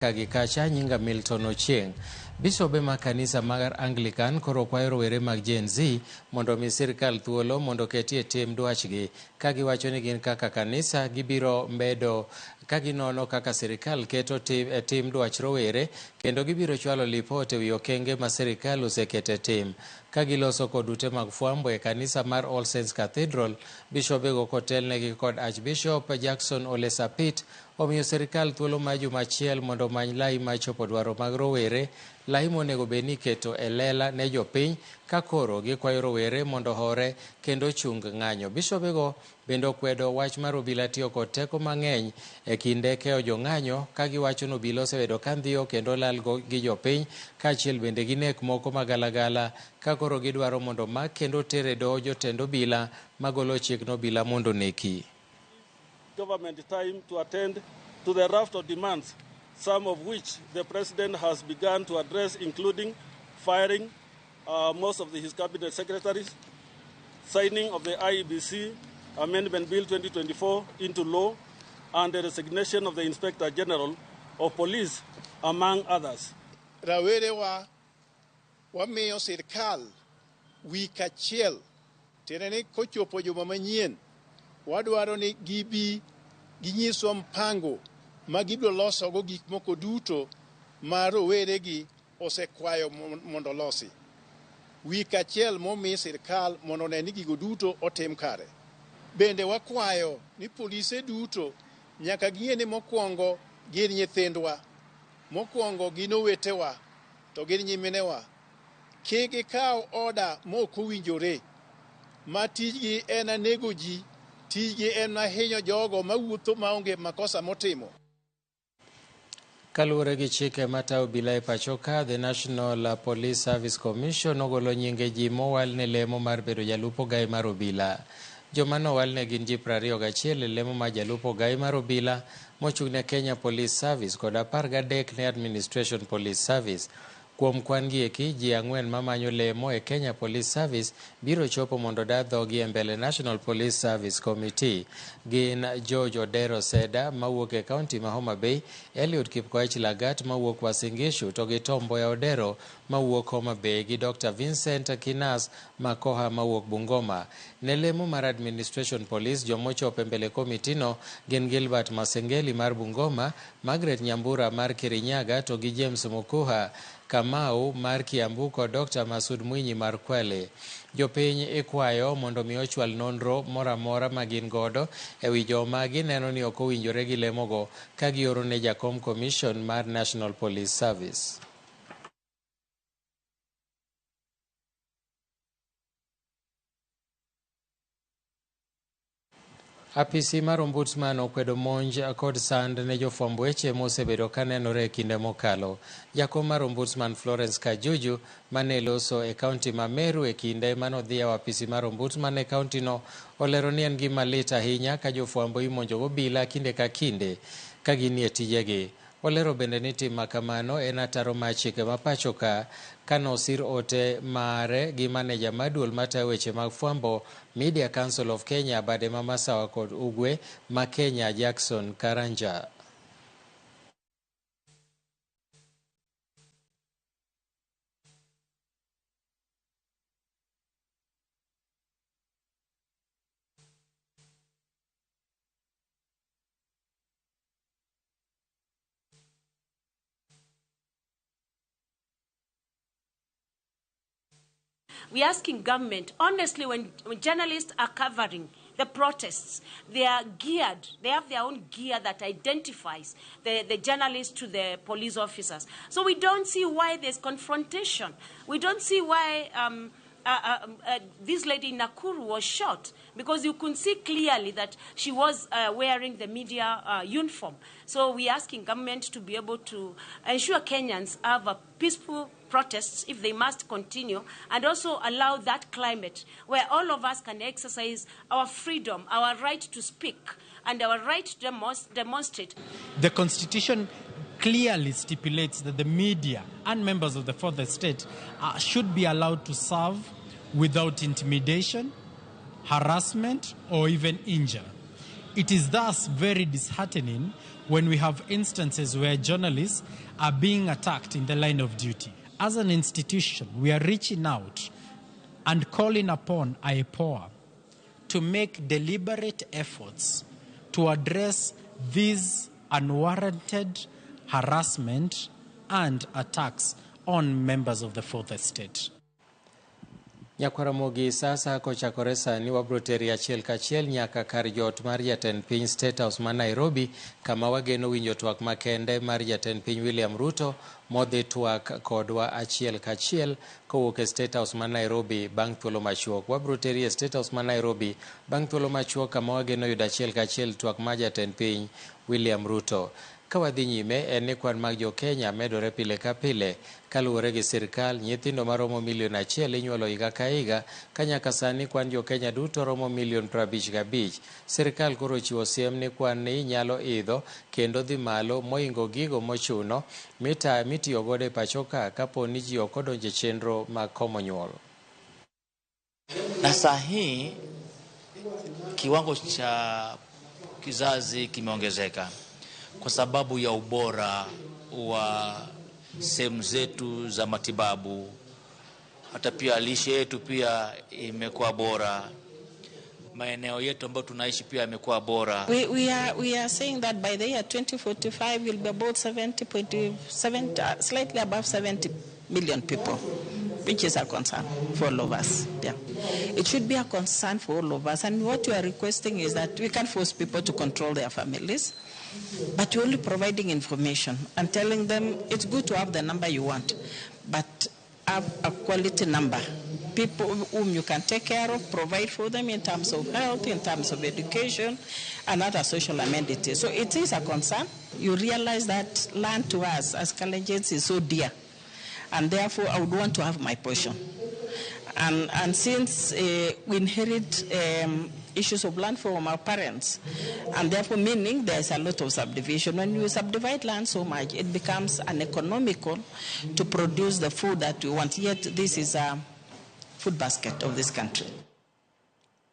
Ka gi kacha nyinga Milton Ochieng. Bisobe mag kanisa mar Anglican koro kwayo rowere mag Gen Z mondo omi sirkal thuolo mondo oketie tim dwachgi ka giwacho ni gin kaka kanisa gibiro medo ka ginono kaka sirkal keto tim, e tim dwach rowere kendo gibiro chwalo lipot e wi okenge ma sirkal oseketo e tim. Ka giloso kod ute mag fwambo e kanisa mar All Saints Cathedral, bishobego kotelnegi kod Archbishop Jackson Ole Sapit omiyo sirkal thuolo mar juma achiel mondo omany lai mar chopo dwaro mag rowere, lai monego bed ni iketo e lela ne jopiny ka koro gikwayo rowere mondo ohore kendo ochung ng'anyo. Bishobego bende okwedo wach mar obila tiyo kod teko mang'eny e kinde keyo jong'anyo ka giwacho ni obila osebedo ka ndhiyo kendo lal gi jopiny kaachiel bende gi nek moko magalagala ka koro gidwaro mondo omak kendo oter e doho jotend obila magolo chik ne obila mondo oneki. Government time to attend to the raft of demands, some of which the president has begun to address, including firing most of his cabinet secretaries, signing of the IEBC Amendment Bill 2024 into law, and the resignation of the Inspector General of Police, among others. Rawerewa wamiyo sirkal wik achiel tiende ni kochopo juma manyien wadwaro ni gibi ginyiswa mpango ma gibiro losogo gik moko duto ma roweregi osekwayo mondo olosi. Wik achiel momi sirkal mondo one ni gigo duto otim kare. Bende wakwayo ni polise duto nyaka ging'e ni mokwongo gin nyithindwa, mokwongo gin owetewa to gin nyiminewa. Kik gikaw oda mok owinjore ma tijgi en nego ji, tijgi en hinyo jogo mawuotho maonge makosa motimo. Kaluwore gi chike matayo obila e pacho ka, The National Police Service Commission ogolo nyinge ji mowal ne lemo mar bedo jalup ogai mar obila. Joma nowal ne gin ji 21 e lemo mar jalup ogai mar obila mochung' ne Kenya Police Service kod 13 ne Administration Police Service. Kuom kwan gi eki, ji 4 mamanyo lemo e Kenya Police Service biro chopo mondo da dhogi e mbele National Police Service Committee. Gin George Odero Seda mawuok e kaunti ma Homa Bay, Eliud Kipkoech Lagat mawuok Uasin Gishu to gi Tom Mboya Odero mawuok Homa Bay gi Dr. Vincent Kinas Makoha mawuok Bungoma. Ne lemo mar Administration Police jomochopo e mbele komitino gin Gilbert Masengeli mar Bungoma, Margaret Nyambura mar Kirinyaga to gi James Mukuha Kamau mar Kiambu kod Dr. Masud Mwinyi mar Kwale. Jopiny ikwayo mondo mi ochwal nonro moro amora ma gin godo e wi joma gineno ni ok owinjore gi lemogo ka gioro ne jakom commission mar National Police Service. Apisi mar Ombudsman okwedo monj kod sand ne jofwamb weche mosebedo kanenore e kinde mokalo. Jakom mar Ombudsman Florence Kajuju mane loso e kaunti ma Meru e kinde manodhi yawo apisi mar Ombudsman e kaunti no olero ni en gima lit ahinya ka jofwambo imonjo gobila kinde ka kinde ka ginie tijegi. Olero bende ni tim makamano en ataro mar chike ma pacho ka kanosir ote mare gi maneja mar duol matayo weche mag fwambo Media Council of Kenya bade ma Masawa kod Ugwe ma Kenya Jackson Karanja. We're asking government, honestly, when journalists are covering the protests, they are geared, they have their own gear that identifies the journalists to the police officers. So we don't see why there's confrontation. We don't see why this lady in Nakuru was shot, because you could see clearly that she was wearing the media uniform. So we're asking government to be able to ensure Kenyans have a peaceful protests if they must continue, and also allow that climate where all of us can exercise our freedom, our right to speak, and our right to demonstrate. The Constitution clearly stipulates that the media and members of the fourth estate should be allowed to serve without intimidation, harassment, or even injury. It is thus very disheartening when we have instances where journalists are being attacked in the line of duty. As an institution, we are reaching out and calling upon IPOA to make deliberate efforts to address these unwarranted harassment and attacks on members of the Fourth Estate. Nyakwaramogi sasa kochakore sani wabro teri achiel kachiel nyaka kar jot mar jatend piny State House ma Nairobi, kama wageno winjo twak makende mar jatend piny William Ruto modhi twak kodwa achiel kachiel kowuok e State House ma Nairobi bang' thuolo machuok. Wabro teri e State House ma Nairobi bang' thuolo machuok kama wageno yudo achiel kachiel twak mar jatend piny William Ruto. Ka wadhi nyime en ni kwan mag jo-Kenya medore pile ka pile kaluwore gi sirkal. Nyithindo maromo milion 1 inyuolo higa ka higa ka nyaka sani kwan jo-Kenya duto romo milion 55. Sirkal koro ochiwo siem ni kwan ni nyalo idho kendo dhi malo moingo gigo mochuno mitiyo godo e pacho ka kapo ni ji ok odonjo e chenro mag komo nyuol. Na saa hii kiwango cha kizazi kimeongezeka kwa sababu ya ubora wa sehemu zetu za matibabu, hata pia lishe yetu pia imekuwa bora, maeneo yetu ambayo tunaishi pia yamekuwa bora. We are saying that by the year 2045 we'll be about 70.7, slightly above 70 million people, which is a concern for all of us. Yeah. It should be a concern for all of us. And what we are requesting is that we can't force people to control their families, but we're only providing information and telling them it's good to have the number you want, but have a quality number. People whom you can take care of, provide for them in terms of health, in terms of education, and other social amenities. So it is a concern. You realize that land to us as Kalenjins is so dear, and therefore I would want to have my portion. And since we inherit issues of land from our parents, and therefore meaning there is a lot of subdivision. When you subdivide land so much, it becomes uneconomical to produce the food that we want. Yet this is a food basket of this country.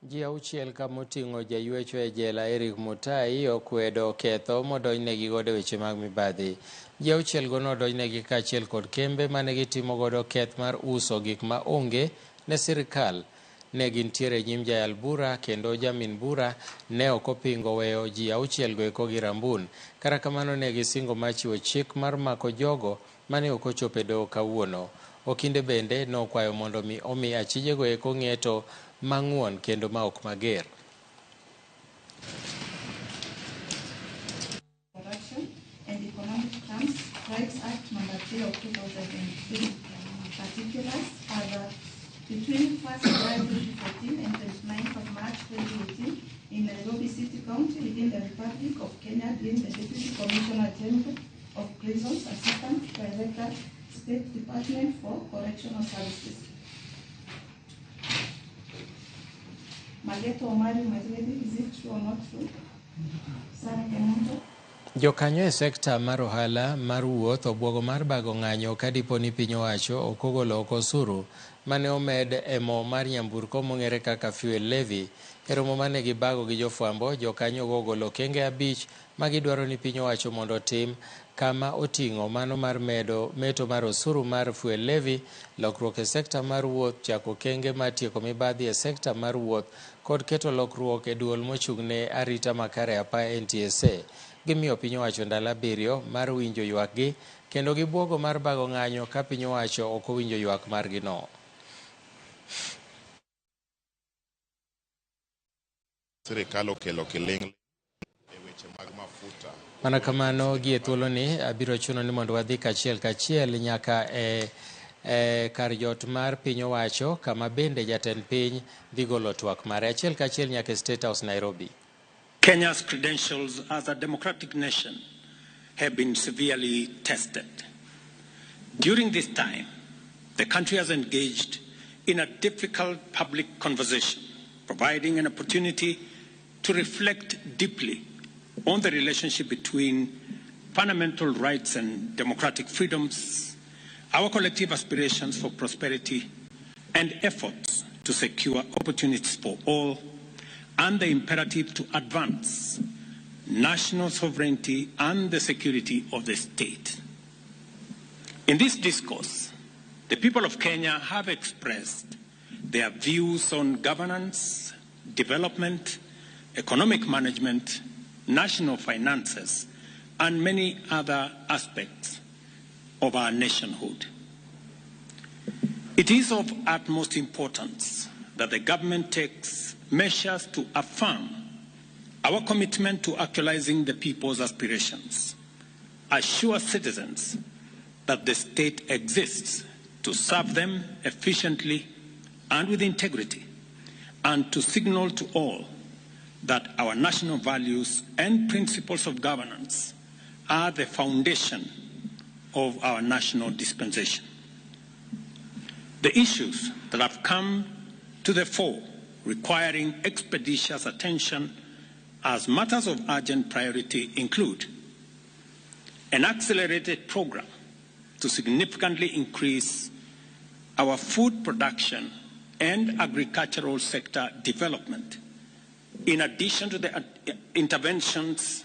Ji auchiel kamoting'o jaywecho e jela Eric Mutai okwedo ketho modonjnegi godo weche mag mibadhi. Ji auchiel go nodonjnegi kaachiel kod kembe mane gitimo godo keth mar uso gik ma onge ne sirkal. Ne gintiere e nyim jayal bura kendo jamin bura ne ok opingo weyo ji auchiel go eko gi rambun. Kata kamano ne gisingo mar chiwo chik mar mako jogo mane ok ochopo e doho kawuono. Okinde bende nokwayo mondo mi omi achijego eko ng'eto mang'won kendo ma ok mager. Corruption and Economic Crimes, Crimes Act number 3 of 2003. Particulars are that between 1st July 2014 and 29th of March 2018 in Nairobi City County within the Republic of Kenya, being the Deputy Commissioner General of Prisons, Assistant Director, State Department for Correctional Services. Mageto Omari Mazwedi, is it true or not true? Sarah Kemunto. Jokanyo e sekta mar ohala mar wuoth obwogo mar bago ng'anyo ka dipo ni piny owacho ok ogolo oko osuru mane omed e mo mar nyamburko mong'ere kaka fuel levy. E romo mane gibago gi jofwambo, jokanyo go ogolo okenge 5 ma gidwaro ni piny owacho mondo otim kama oting'o mano mar medo meto mar osuru mar fuel levy, lokruok e sekta mar wuoth, chako okenge mar tieko mibadhi e sekta mar wuoth kod keto lokruok e duol mochung'ne arita makare apa NTSA. Gimiyo piny owacho ndalo 7 mar winjo ywakgi kendo gibuogo mar bago ng'anyo ka piny owacho ok owinjo ywak margi no. Sirikal okelo kiling' e weche mag mafuta. Mana kamano gi e thuoloni abiro chuno ni mondo wadhi kachiel kachiel nyaka e kar jot mar piny owacho kama bende jatend piny dhi golo twak mare achiel kachiel nyaka e State House Nairobi. Kenya's credentials as a democratic nation have been severely tested. During this time, the country has engaged in a difficult public conversation, providing an opportunity to reflect deeply on the relationship between fundamental rights and democratic freedoms, our collective aspirations for prosperity, and efforts to secure opportunities for all, and the imperative to advance national sovereignty and the security of the state. In this discourse, the people of Kenya have expressed their views on governance, development, economic management, national finances, and many other aspects of our nationhood. It is of utmost importance that the government takes measures to affirm our commitment to actualizing the people's aspirations, assure citizens that the state exists to serve them efficiently and with integrity, and to signal to all that our national values and principles of governance are the foundation of our national dispensation. The issues that have come to the fore requiring expeditious attention as matters of urgent priority include an accelerated program to significantly increase our food production and agricultural sector development, in addition to the interventions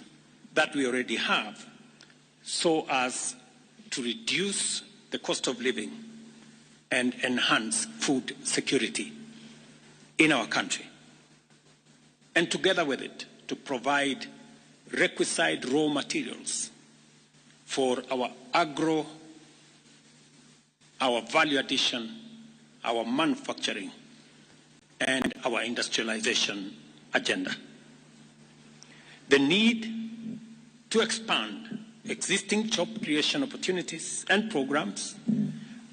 that we already have, so as to reduce the cost of living and enhance food security in our country, and together with it, to provide requisite raw materials for our agro, our value addition, our manufacturing, and our industrialization agenda. The need to expand existing job creation opportunities and programs,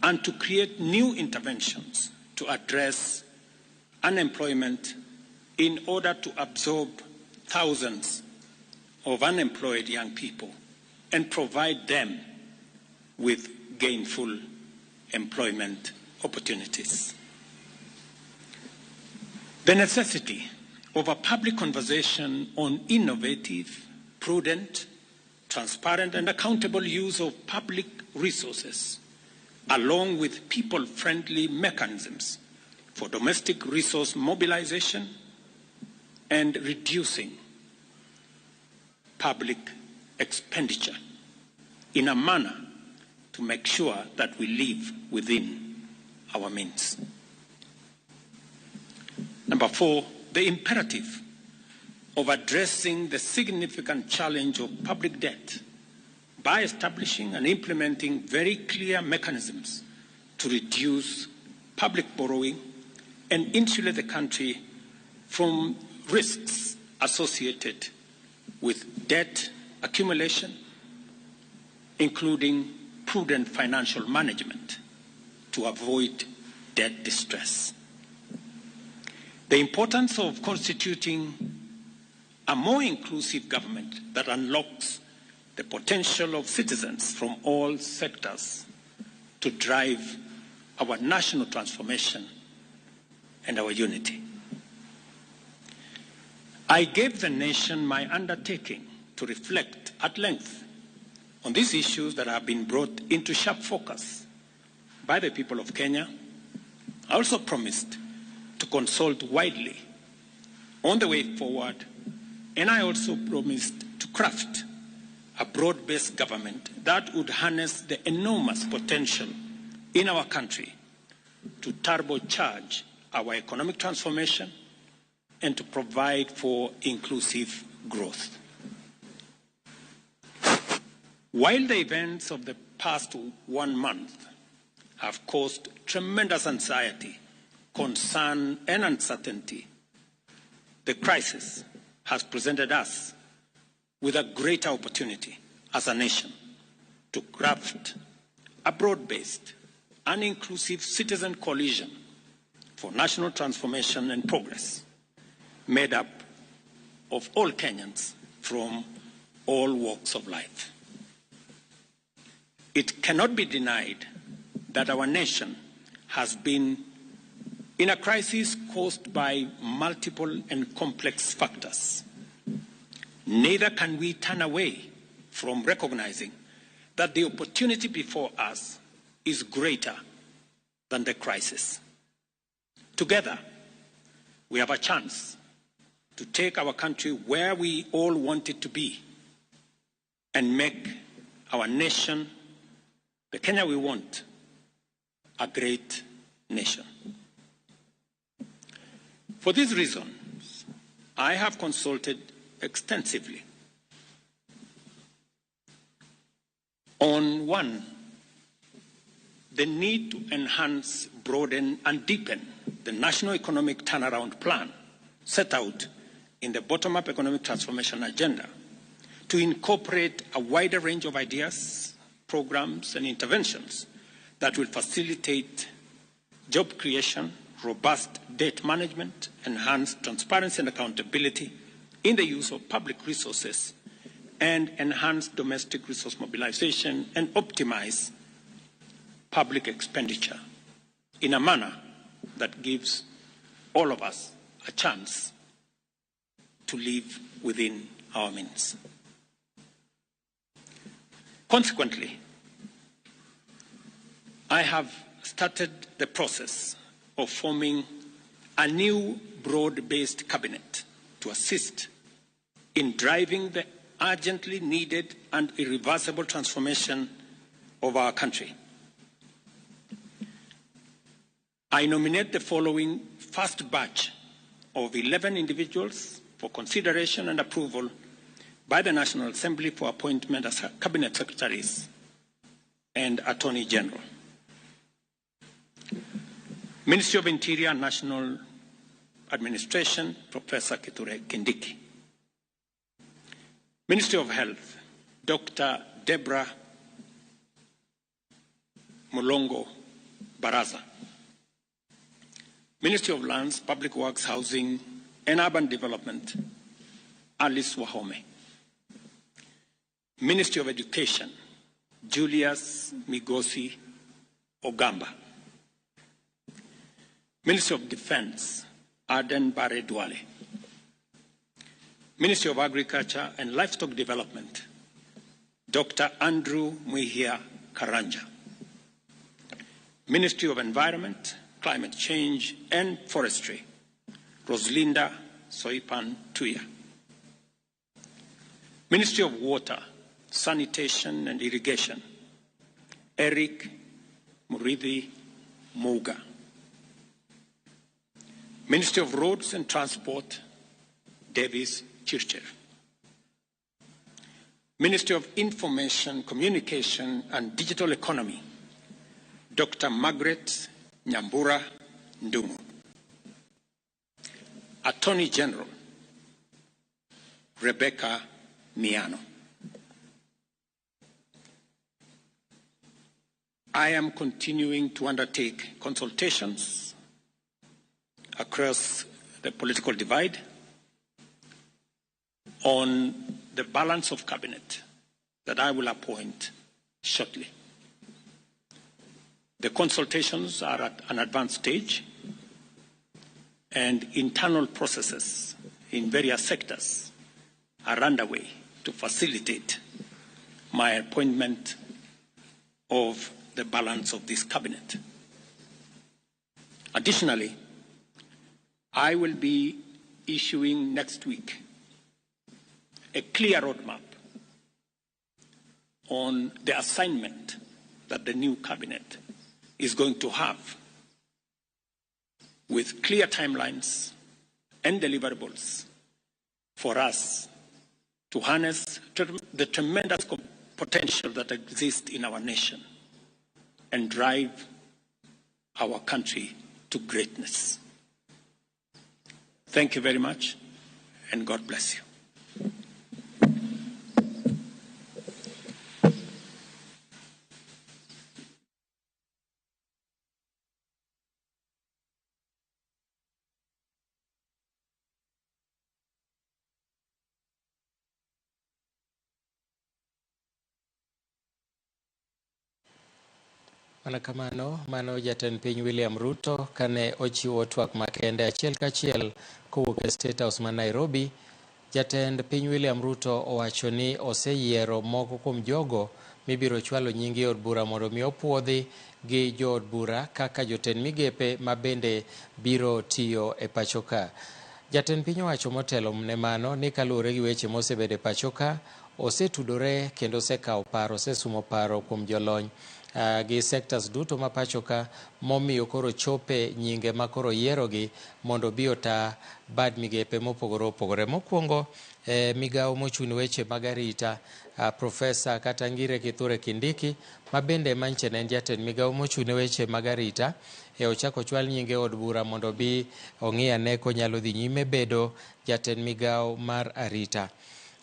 and to create new interventions to address unemployment in order to absorb thousands of unemployed young people and provide them with gainful employment opportunities. The necessity of a public conversation on innovative, prudent, transparent, and accountable use of public resources, along with people-friendly mechanisms for domestic resource mobilization and reducing public expenditure in a manner to make sure that we live within our means. Number four, the imperative of addressing the significant challenge of public debt by establishing and implementing very clear mechanisms to reduce public borrowing and insulate the country from risks associated with debt accumulation, including prudent financial management to avoid debt distress. The importance of constituting a more inclusive government that unlocks the potential of citizens from all sectors to drive our national transformation and our unity. I gave the nation my undertaking to reflect at length on these issues that have been brought into sharp focus by the people of Kenya. I also promised to consult widely on the way forward, and I also promised to craft a broad-based government that would harness the enormous potential in our country to turbocharge our economic transformation and to provide for inclusive growth. While the events of the past 1 month have caused tremendous anxiety, concern, and uncertainty, the crisis has presented us with a greater opportunity as a nation to craft a broad-based and inclusive citizen coalition for national transformation and progress, made up of all Kenyans from all walks of life. It cannot be denied that our nation has been in a crisis caused by multiple and complex factors. Neither can we turn away from recognizing that the opportunity before us is greater than the crisis. Together, we have a chance to take our country where we all want it to be and make our nation, the Kenya we want, a great nation. For these reasons, I have consulted extensively on one, the need to enhance, broaden, and deepen the National Economic Turnaround Plan set out in the Bottom-Up Economic Transformation Agenda to incorporate a wider range of ideas, programs, and interventions that will facilitate job creation, robust debt management, enhanced transparency and accountability in the use of public resources, and enhance domestic resource mobilization and optimize public expenditure in a manner that gives all of us a chance to live within our means. Consequently, I have started the process of forming a new broad-based cabinet to assist in driving the urgently needed and irreversible transformation of our country. I nominate the following first batch of 11 individuals for consideration and approval by the National Assembly for appointment as Cabinet Secretaries and Attorney General. Ministry of Interior and National Administration, Professor Kithure Kindiki. Ministry of Health, Dr. Deborah Mulongo Baraza. Ministry of Lands, Public Works, Housing and Urban Development, Alice Wahome. Ministry of Education, Julius Migosi Ogamba. Ministry of Defense, Aden Bare Duale. Ministry of Agriculture and Livestock Development, Dr. Andrew Mwihia Karanja. Ministry of Environment, Climate Change and Forestry, Roslinda Soipan Tuya. Ministry of Water, Sanitation and Irrigation, Eric Murithi Muga. Ministry of Roads and Transport, Davis Chirchir. Ministry of Information, Communication and Digital Economy, Dr. Margaret Nyambura Ndung'u. Attorney General, Rebecca Miano. I am continuing to undertake consultations across the political divide on the balance of cabinet that I will appoint shortly. The consultations are at an advanced stage, and internal processes in various sectors are underway to facilitate my appointment of the balance of this cabinet. Additionally, I will be issuing next week a clear roadmap on the assignment that the new cabinet is going to have, with clear timelines and deliverables for us to harness the tremendous potential that exists in our nation and drive our country to greatness. Thank you very much, and God bless you. Mana kamano, mano jatend piny William Ruto kane ochiwo twak makende achiel kachiel kowuok e State House ma Nairobi. Jatend piny William Ruto owacho ni oseyiero moko kuom jogo mibiro chwalo nying e od bura mondo mi opuodhi gi jood bura kaka jotend migepe ma bende biro tiyo e pacho ka. Jatend piny owacho motelo ne mano ni kaluwore gi weche mosebedo e pacho ka, osetudore kendo osekawo paro, osesumo paro kuom jolony gi sectors duto ma pacho ka momiyo koro chope nyinge ma koro yierogi mondo obi ota bad migepe mopogore opogore. Mokwongo migawo mochung' ne weche mag arita Profesa kata Ngire Kithure Kindiki ma bende manche ne en jatend migawo mochung' ne weche mag arita ochako ochwal nyinge e od bura mondo obi ong'i ane konyalo dhi nyime bedo jatend migawo mar arita.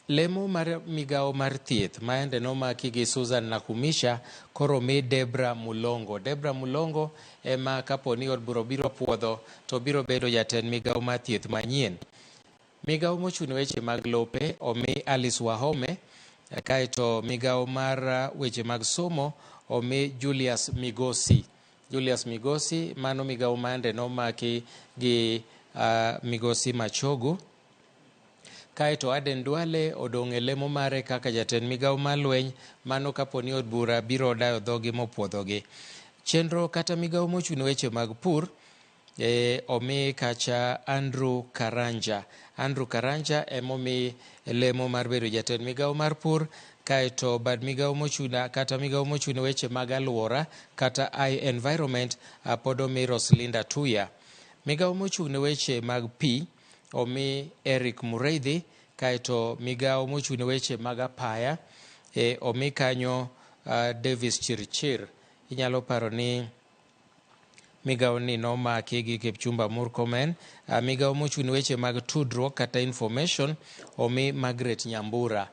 Lemo mar migawo mar thieth ma ende nomaki gi Susan Nakhumicha koro mi Debra Mulongo. Debra Mulongo ema kapo ni od bura biro puodho to biro bedo jatend migawo mar thieth manyien. Migawo mochung' ne weche mag lope omi Alice Wahome, kaeto migawo mar weche mag somo omi Julius Migosi. Julius Migosi, mano migawo mande nomaki gi Migosi Machogu. Kaeto Aden Duale odong' e lemo mare kaka jatend migawo mar lweny, mano kapo ni od bura biro dayo dhogi mopuodhogi. Chenro kata migawo mochung' ne weche mag pur omi kacha Andrew Karanja. Andrew Karanja emomi lemo mar bedo jatend migawo mar pur, kaeto bad migawo mochung' kata migawo mochung' ne weche mag alwora kata I environment pod omi Roslinda Tuya. Migawo mochung' ne weche mag pi omi Eric Mureithi, kaeto migawo mochung' ne weche mag apaya omi kanyo Davis Chirchir. Inyalo paro ni migawo ni nomaki gi Kipchumba Murkomen. Migawo mochung' ne weche mag tudruok kata information omi Margaret Nyambura.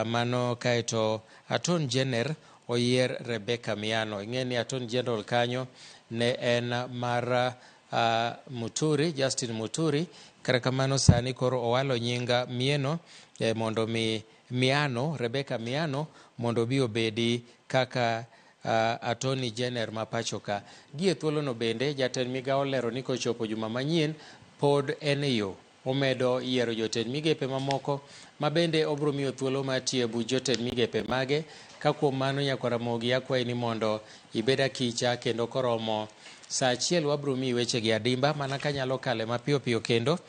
Mano kaeto Attorney General oyier Rebecca Miano. Ing'e ni Attorney General kanyo ne en mar Muturi, Justin Muturi. Kata kamano sani koro owalo nying Mieno mondo mi Miano, Rebecca Miano mondo obi obedi kaka Attorney General ma pacho ka. Gie thuolono bende jatend migawo olero ni kochopo juma manyien pod en e yo omedo yiero jotend migepe mamoko ma bende obiro miyo thuolo mar tiyo e buch jotend migepe mage. Ka kuom mano nyakwar Ramogi akwayi ni mondo ibed akicha kendo koromo saa achiel wabiro miyi weche gi adimba mana kanyalo kale mapiyo piyo kendo.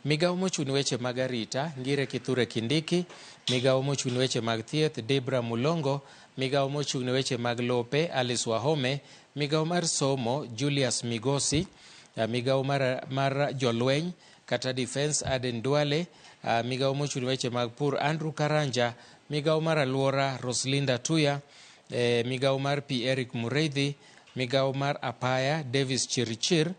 Migawo mochung' ne weche mag arita Ngire Kithure Kindiki, migawo mochung' ne weche mag thieth Debra Mulongo, migawo mochung' ne weche mag lope Alice Wahome, migawo mar somo Julius Migosi, migawo mar jolweny kata defense Aden Duale, migawo mochung' ne weche mag pur Andrew Karanja, migawo mar alwora Roslinda Tuya, migawo mar pi Eric Mureithi, migawo mar apaya Davis Chirchir,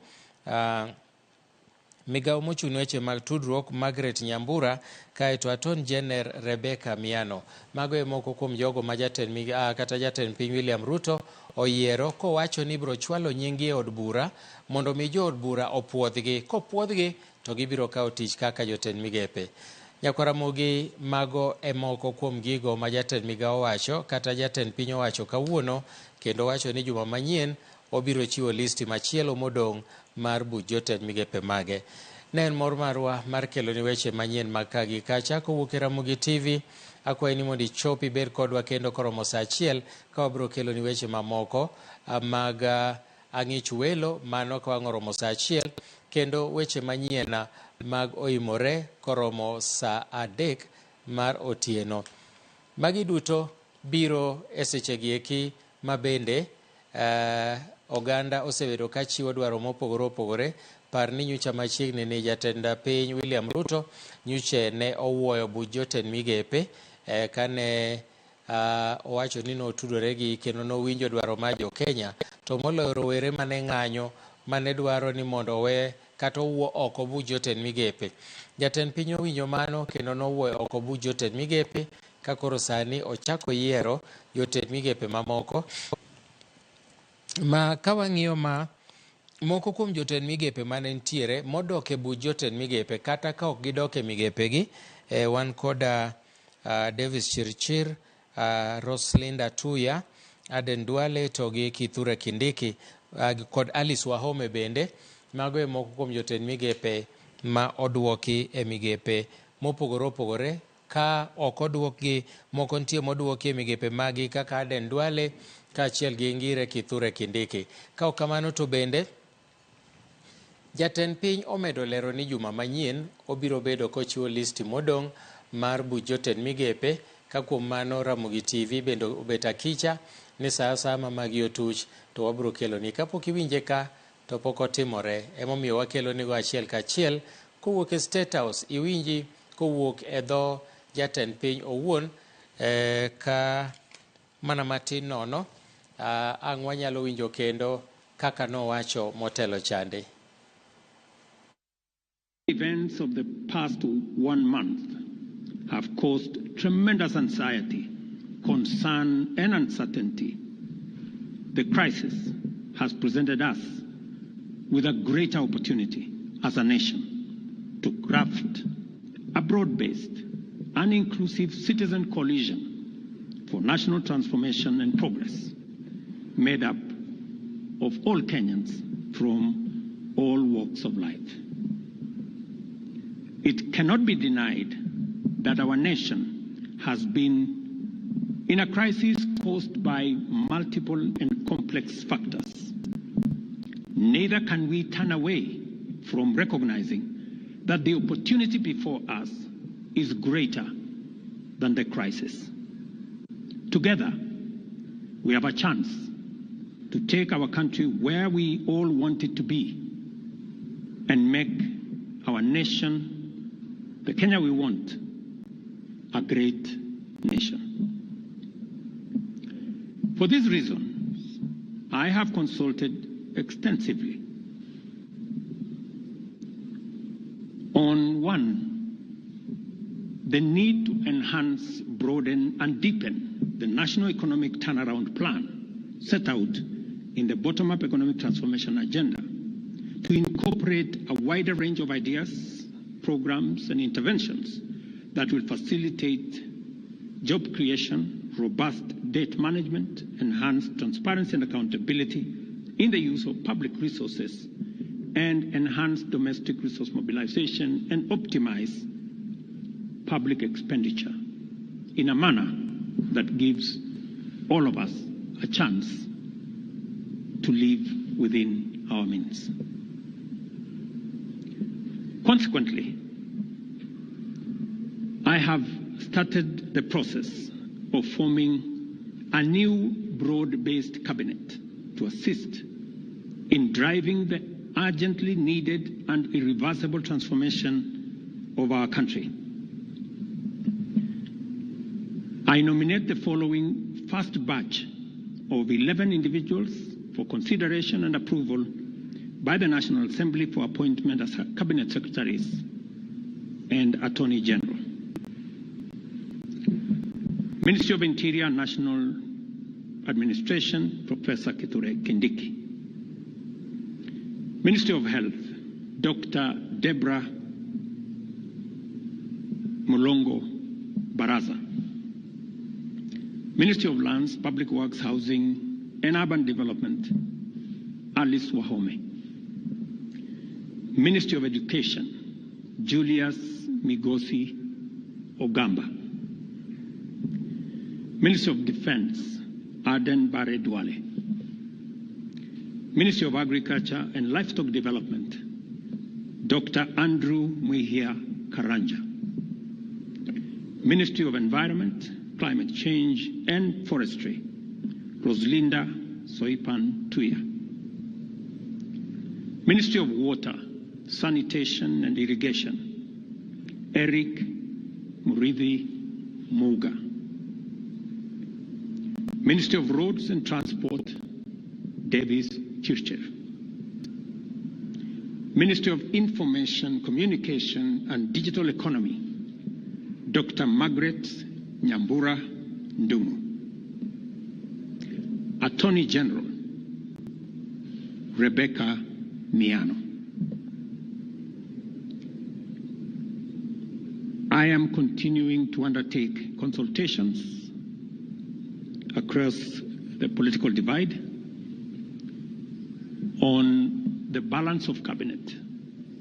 migawo mochung' ne weche mag tudruok Margaret Nyambura, kaeto Attorney General Rebecca Miano. Mago e moko kuom jogo ma jatend kata jatend piny William Ruto oyiero kowacho ni ibiro chwalo nying gi e od bura mondo mi jood bura opuodhgi. Kopuodhgi to gibiro kawo tich kaka jotend migepe. Nyakwar Ramogi, mago e moko kuom gigo ma jatend migawo owacho kata jatend piny owacho kawuono, kendo wacho ni juma manyien obiro chiwo listi machielo modong' mar buch jotend migepe mage. Ne en mor marwa mar kelo ni weche manyien mag ka gi kacha kowuok e Ramogi TV. Akwayi ni mondo ichop ibed kodwa kendo koromo saa achiel ka wabiro kelo ni weche mamoko mag ang'ich welo mano ka wang' oromo saa achiel, kendo weche manyien mag oimore koromo saa 3 mar otieno. Magi duto biro e sechegi eki ma bende oganda osebedo ka chiwo dwaro mopogore opogore. Par ni nyocha machiegni ni jatend piny William Ruto nyocha ne owuoyo buch jotend migepe kane owacho ni notudore gi kendo nowinjo dwaro mar jo Kenya, to moloyo rowere mane ng'anyo mane dwaro ni mondo owe kata owuo oko buch jotend migepe. Jatend piny owinjo mano kendo nowuoyo oko buch jotend migepe ka koro sani ochako yiero jotend migepe mamoko. Ma ka wang'iyo ma moko kuom jotend migepe mane nitiere modok e buch jotend migepe kata ka ok gidok e migepegi, wan koda Davis Chirchir, Roslinda Tuya, Aden Duale to gi Kithure Kindiki kod Alice Wahome bende. Mago e moko kuom jotend migepe ma oduoki e migepe mopogore opogore. Ka ok oduokgi, moko nitie moduoki e migepe magi kaka Aden Duale kaachiel gi Ngire Kithure Kindiki. Ka ok kamano to bende Jatend piny omedo lero ni juma manyien obiro bedo kochiwo listi modong' mar buch jotend migepe ka kuom mano Ramogi TV bende obet akicha ni sa asaya ma magi otuch to wabiro keloni. Kapok iwinje ka to pok otimore emomiyo wakelonigo achiel kachiel kowuok e State House iwinji kowuok e dho jatend piny owuon ka mana matin nono ang' wanyalo winjo kendo kaka nowacho motelo chande. Events of the past 1 month have caused tremendous anxiety, concern, and uncertainty. The crisis has presented us with a greater opportunity as a nation to craft a broad-based and inclusive citizen coalition for national transformation and progress, made up of all Kenyans from all walks of life. It cannot be denied that our nation has been in a crisis caused by multiple and complex factors. Neither can we turn away from recognizing that the opportunity before us is greater than the crisis. Together, we have a chance to take our country where we all want it to be and make our nation, the Kenya we want, a great nation. For this reason, I have consulted extensively on one, the need to enhance, broaden, and deepen the National Economic Turnaround Plan set out in the Bottom-Up Economic Transformation Agenda to incorporate a wider range of ideas, programs, and interventions that will facilitate job creation, robust debt management, enhanced transparency and accountability in the use of public resources, and enhance domestic resource mobilization and optimize public expenditure in a manner that gives all of us a chance to live within our means. Consequently, I have started the process of forming a new broad-based cabinet to assist in driving the urgently needed and irreversible transformation of our country. I nominate the following first batch of 11 individuals for consideration and approval by the National Assembly for appointment as Cabinet Secretaries and Attorney General. Ministry of Interior and National Administration, Professor Kithure Kindiki. Ministry of Health, Dr. Deborah Mulongo Baraza. Ministry of Lands, Public Works, Housing and Urban Development, Alice Wahome. Ministry of Education, Julius Migosi Ogamba. Ministry of Defense, Aden Bare Duale. Ministry of Agriculture and Livestock Development, Dr. Andrew Mwihia Karanja. Ministry of Environment, Climate Change and Forestry, Roslinda Soipan Tuya. Ministry of Water, Sanitation and Irrigation, Eric Murithi Muga. Ministry of Roads and Transport, Davis Chirchir. Ministry of Information, Communication and Digital Economy, Dr. Margaret Nyambura Ndung'u. Attorney General, Rebecca Miano. I am continuing to undertake consultations across the political divide on the balance of cabinet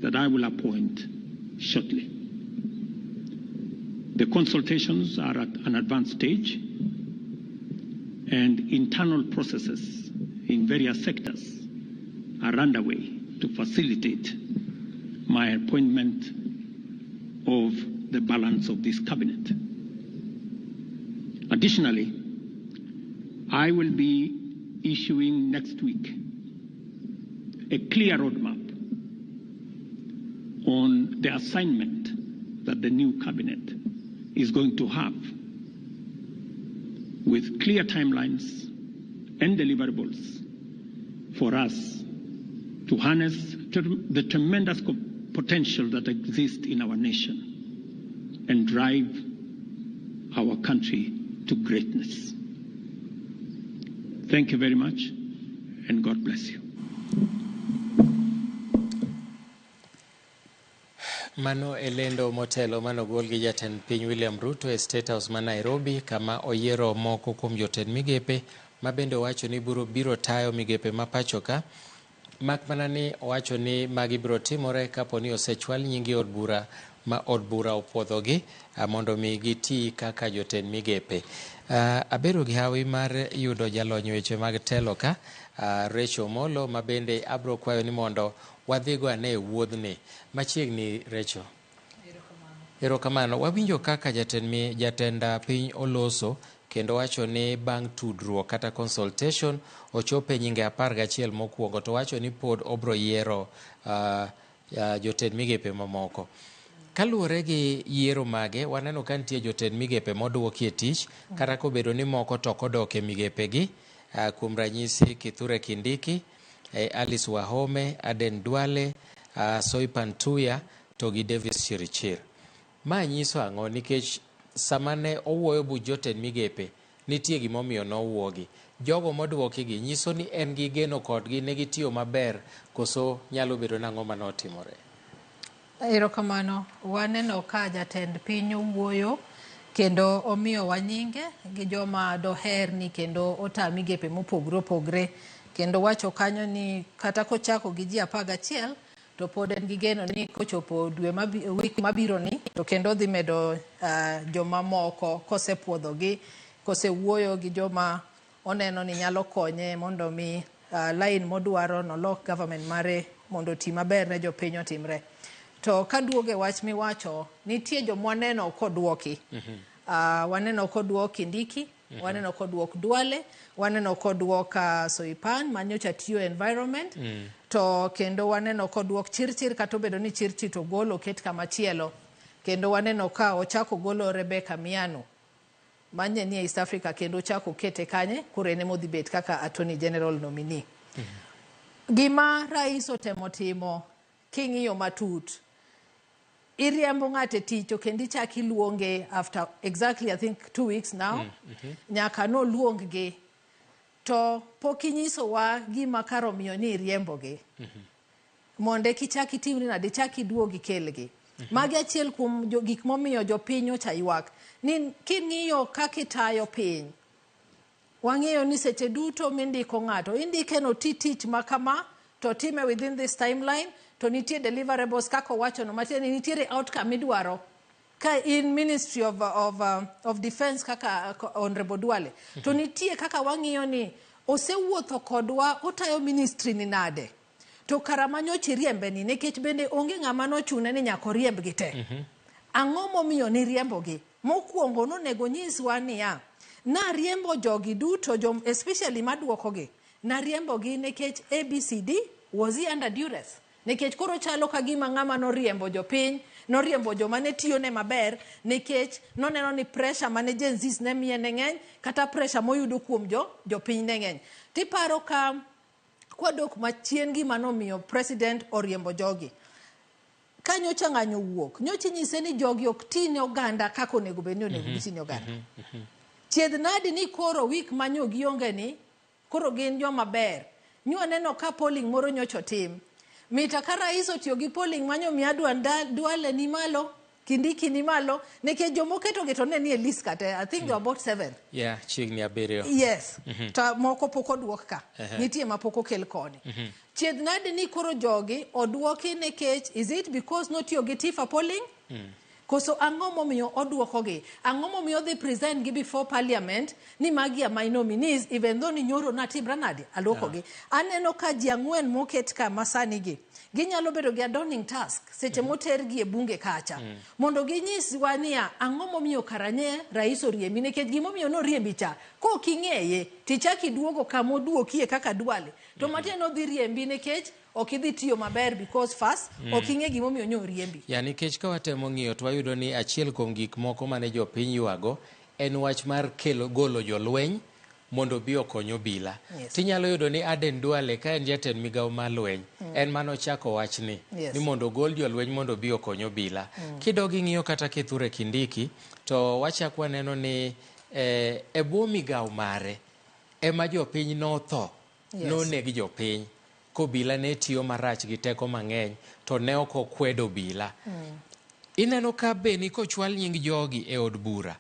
that I will appoint shortly. The consultations are at an advanced stage, and internal processes in various sectors are underway to facilitate my appointment of the balance of this cabinet. Additionally, I will be issuing next week a clear roadmap on the assignment that the new cabinet is going to have, with clear timelines and deliverables for us to harness the tremendous potential that exists in our nation and drive our country to greatness. Thank you very much, and God bless you. Mano e lendo motelo manogol gi jatend piny William Ruto e State House ma Nairobi, kama oyiero moko kuom jotend migepe ma bende owacho ni biro tayo migepe ma pacho ka, mak mana ni owacho ni magi biro timore kapo ni osechwal nying od bura ma od bura opuodhogi mondo mi giti kaka jotend migepe. Abedo gi hawi mar yudo jalony weche mag telo ka, Rachel Omolo, ma bende abro kwayo ni mondo wadhigo ane e wuodhni machiegni. Rachel, erokamano. Wawinjo kaka jatend piny oloso kendo wacho ni bang' tudruok kata consultation ochopo e nyinge 11 mokwongo, to wacho ni pod obro yiero jotend migepe mamoko. Kaluwore gi yiero mage, waneno ka nitie jotend migepe moduoki e tich, kata kobedo ni moko to ok odok e migepegi. Kuom ranyisi Kithure Kindiki, Alice Wahome, Aden Duale, Soipan Tuya to gi Davis Chirchir. Ma nyiso ang'o? Nikech sama ne owuoyo buch jotend migepe, nitie gimomiyo nowuogi. Jogo moduokigi nyiso ni en gi geno kodgi, ne gitiyo maber, koso nyalo bedo nang'o manotimore? Erokamano. Waneno ka jatend piny owuoyo kendo omiyowa nyinge gi joma doher ni kendo ota migepe mopogore opogre, kendo wacho kanyo ni kata kochako gi ji 11 to pod en gi geno ni kochopo dwe wik mabiro ni to kendo odhi medo joma moko kosepuodhogi, kosewuoyo gi joma oneno ni nyalo konye mondo mi line modwaro nolok government mare mondo oti maber ne jopiny otimre. To kaduogo e wach miwacho, nitie jomwaneno koduoki. Waneno koduok Kindiki, waneno koduok Duale, waneno koduok Soipan manyocha tiyo environment, to kendo waneno koduok Chirchir, kata obedo ni Chirchir to gol oket kama chielo. Kendo waneno ka ochako golo Rebecca Miano manye nie East Africa, kendo ochako okete kanye, koro en emodhi bet kaka Attorney General nominee. Gima rais otemo timo, king'iyo matut, iriembo ng'ato e tich to kendo ichak iluonge after exactly, I think, 2 weeks now. Nyaka noluong gi to pok inyisowa gima kar omiyo ni iriembogi mondo eka ichak itimri nade, ichak iduog ikelgi. Magi achiel kuom gik momiyo jopiny ocha ywak ni king'iyo kaka itayo piny, wang'eyo ni seche duto mindiko ng'ato, indike noti tich ma kama to time within this timeline, to nitie deliverables kaka owachono, matiende ni nitiere outcome midwaro. Ka in Ministry of Defense kaka Honorable Duale, to nitie kaka wang'iyo ni osewuotho kodwa, otayo ministry ni nade, to kara manyocha iriembe ni nikech bende onge ng'ama nochune ni nyaka oriembgi te. Ang'o momiyo niriembogi? Mokwongo nonego nyiswa niya, nariembo jogi duto, jom, especially maduokogi, nariembogi nikech ABCD. Was he under duress? Nikech koro chalo ka gima ng'ama noriembo jopiny, noriembo joma ne tiyone maber nikech noneno ni pressure mane Gen Zs ne miye ne ng'eny, kata pressure moyudo kuom jo jopiny ne ng'eny. Tiparo ka kwadok machien, gima nomiyo president oriembo jogi, ka nyocha ng'anyo owuok, nyocha inyise ni jogi ok ti ne oganda kaka onego bed ni onego giti ne oganda. Chiedh nadi ni koro wik manyo gionge ni koro gin joma ber. Nwaneno ka polling moro nyocha otim mita ka rais otiyo gi polling manyo miya Duale ni malo, Kindiki ni malo, nikech jomoketogi to ne ni e list kata, I think they were about seven. Yeah, chiegni 7. Yes. To moko pok oduok ka. Nitie ma pok okel koni. Chiedh nadi ni koro jogi oduoki nikech, is it because notiyo gi Tifa polling? Koso ang'o momiyo oduokogi? Ang'o momiyo odhi present gi before parliament ni magi are my nominees even though ni nyoro natimra nade aluokogi. Aneno ka ji ang'wen moket ka masani gi ginyalo bedo gi a dawning task seche motergi e bunge kacha mondo ginyiswa niya ang'o momiyo karanye rais oriembi nikech gimomiyo noriembi cha kok ing'eye tichak iduogo kamoduokie kaka Duale to matiende nodhi riembi nikech ok idhi tiyo maber because first ok ing'e gimomiyo nyo oriembi. Ya nikech ka watemo ng'iyo to wayudo ni achiel kuom gik moko mane jopiny ywago en wach mar kelo golo jolweny mondo obi okony obila. Yes. Tinyalo yudo ni Aden Duale ka en jatend migawo mar lweny en manochako wachni ni mondo ogol jolweny mondo obi okony obila. Kidog ing'iyo kata Kithure Kindiki to wachak waneno ni e bwo migawo mare ema jopiny notho noneg jopiny kobila ne tiyo marach gi teko mang'eny to ne ok okwedo obila. Ineno ka beni kochwal nying jogi e od bura,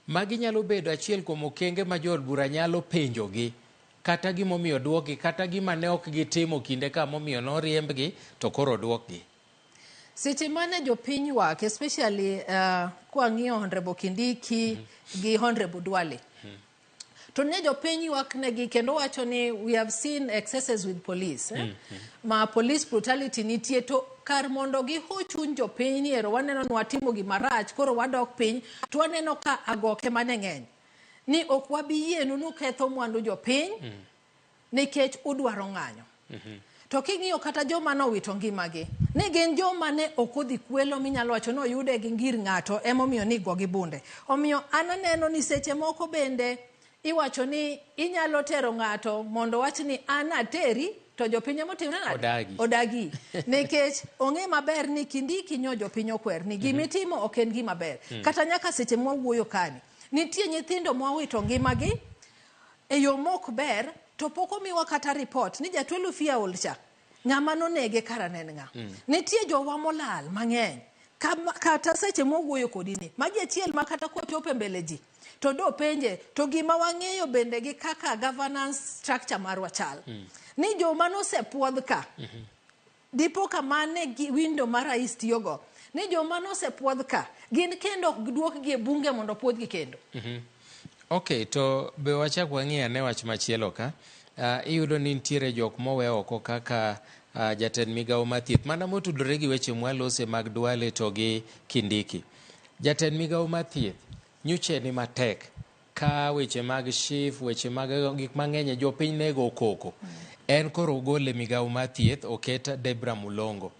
magi nyalo bedo achiel kuom okenge ma jood bura nyalo penjogi kata gimomiyo duokgi kata gima ne ok gitimo kinde ka momiyo noriembgi to koro duokgi. Seche mane jopiny ywak especially kwang'iyo Honorable Kindiki gi Honorable Duale to ne jopiny ywak negi kendo wacho ni we have seen excesses with police ma police brutality nitie to kar mondo giho chuny jopiny ni ero waneno ni watimo gima rach koro wadok piny to waneno ka agoke mane ng'eny ni ok wabi yienu nuketho mwandu jopiny nikech udwaro ng'anyo. To king'iyo kata joma nowito ngimagi, ne gin joma ne ok odhi kwelo minyalo wacho ni oyude gi ngir ng'ato emomiyo ni go gi bunde. Omiyo an aneno ni seche moko bende iwacho ni inyalo tero ng'ato mondo wach ni an ateri to jopiny emotimre nade? Odagi. Odagi. Nikech ong'e maber ni Kindiki nyo jopiny okwer ni gimitimo ok en gima ber. Kata nyaka seche mwawuoyo kani, nitie nyithindo mwawito ngimagi e yo mok ber to pok omiwa kata report ni ja 12 year old cha ng'ama nonege kara ne en ng'a. Nitie jowa molal mang'eny kata seche mwawuoyo kodi ni magi achiel ma kata kochopo e mbele ji to do penje to gima wang'eyo bende gi kaka governance structure marwa chal ni joma nosepuodh ka dipo ka mane gi window ma rais tiyogo ni joma nosepuodh ka gin kendo ok duokgi e bunge mondo opuodhgi kendo. Ok, to be wachak wang'i ane wach machielo ka. Iyudo ni nitiere jok mowe oko kaka jatend migawo mar thieth mana motudore gi weche mwalose mag Duale to gi Kindiki. Jatend migawo mar thieth nyocha ni matek ka weche mag SHIF, weche mag gik mang'eny jopiny nego koko. En koro ogole migawo mar thieth oket Debra Mulongo.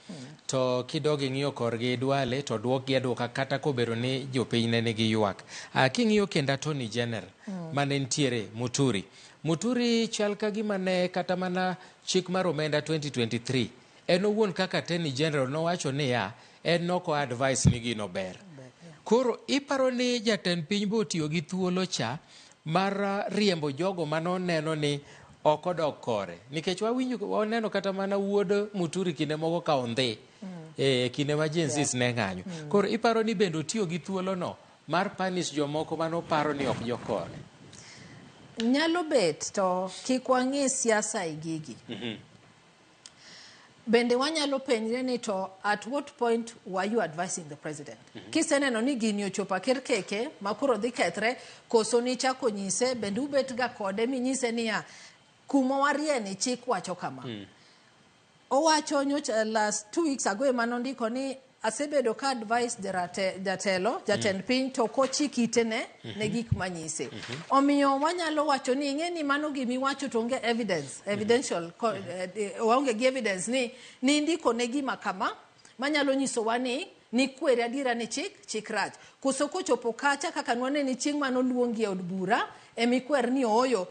To kidog ing'iyo korgi Duale to duokgi aduoka kata kobedo ni jopiny ne nigi ywak. King'iyo kendo Attorney General mane nitiere Muturi. Muturi chal ka gima ne kata mana chik mar omenda 2023 en owuon kaka Attorney General nowacho niya en noko advice ni gino ber. Koro iparo ni jatend piny bo otiyo gi thuolo cha mar riembo jogo manoneno ni ok odok kore nikech wawinjo waneno kata mana wuod Muturi kinde moko ka ondhi e kinde ma Gen Zs ne ng'anyo. Koro iparo ni bende otiyo gi thuolo no mar punish jomoko manoparo ni ok jokore. Nyalo bet to kik wang'i siasa e gigi. Bende wanyalo penjre ni to at what point were you advising the president? Kiseneno ni gini ochopo aker keke ma koro dhi kethre, koso nichako nyise, bende ubet ga kode minyise niya, kuma warie ni chik wacho kama. Owacho nyocha last 2 weeks ago ema nondiko ni asebedo ka advice jatelo jatend piny to ok ochik ite ne gik manyise. Omiyo wanyalo wacho ni ing'e ni mano gimiwacho to onge evidence evidential waonge gi evidence ni nindiko ne gima kama manyalo nyisowa ni nikwere adiera ni chik rach. Koso kochopo kacha kaka nwaneni chieng' manoluongi e od bura emikwer ni ooyo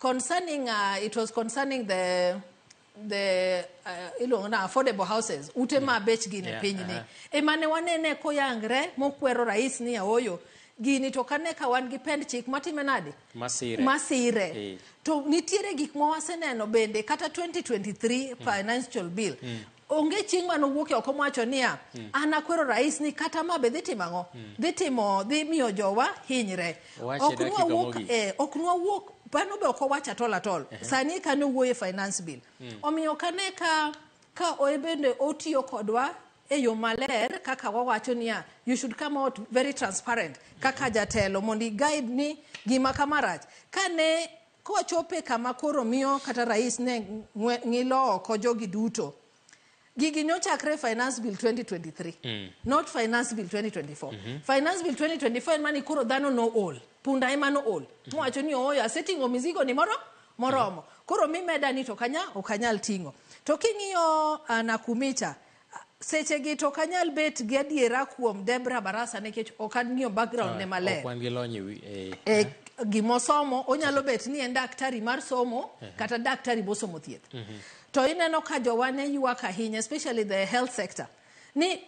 concerning it was concerning the iluongo na affordable houses ute ma bechgi ne piny ni ema ne wanene koyangre mokwero rais ni ooyo gini to kane ka wan gi pend chik matime nade Masire. masire To nitiere gik ma waseneno bende kata 2023 financial bill onge chieng' manowuok e oko mowacho niya an akwero rais ni kata ma be dhi timo ang'o dhi timo dhi miyo jowa hinyre. Owache Ok dakika nwawuok mogik. Ok nwawuok mano be ok owacho at all at all sani ka nowuoyo e finance bill omiyo kane ka oe bende otiyo kodwa. e yo maler kaka wawacho niya, you should come out very transparent kaka jatelo mondo i-guide ni gima kama rach. Kane kochope kama koro miyo kata rais ne ng'ilo oko jogi duto, gigi nyochakre Finance Bill 2023, not Finance Bill 2024. Finance Bill 2024 en mani koro dhano no ol, punda ema no ol, mowacho ni ooyo, aseting'o mizigo ni moro moromo, koro mimeda ni to kanya ok anyal ting'o. To king'iyo Nakumicha sechegi to ok anyal bet gi adiera kuom Debra Barasa nikech ok ang'iyo background ne maler. Ok wan gi lony e wi E, gimosomo onyalo bet ni en daktari mar somo kata daktari mosomo thieth. To ineno ka jowa ne ywak ahinya, especially the health sector, ni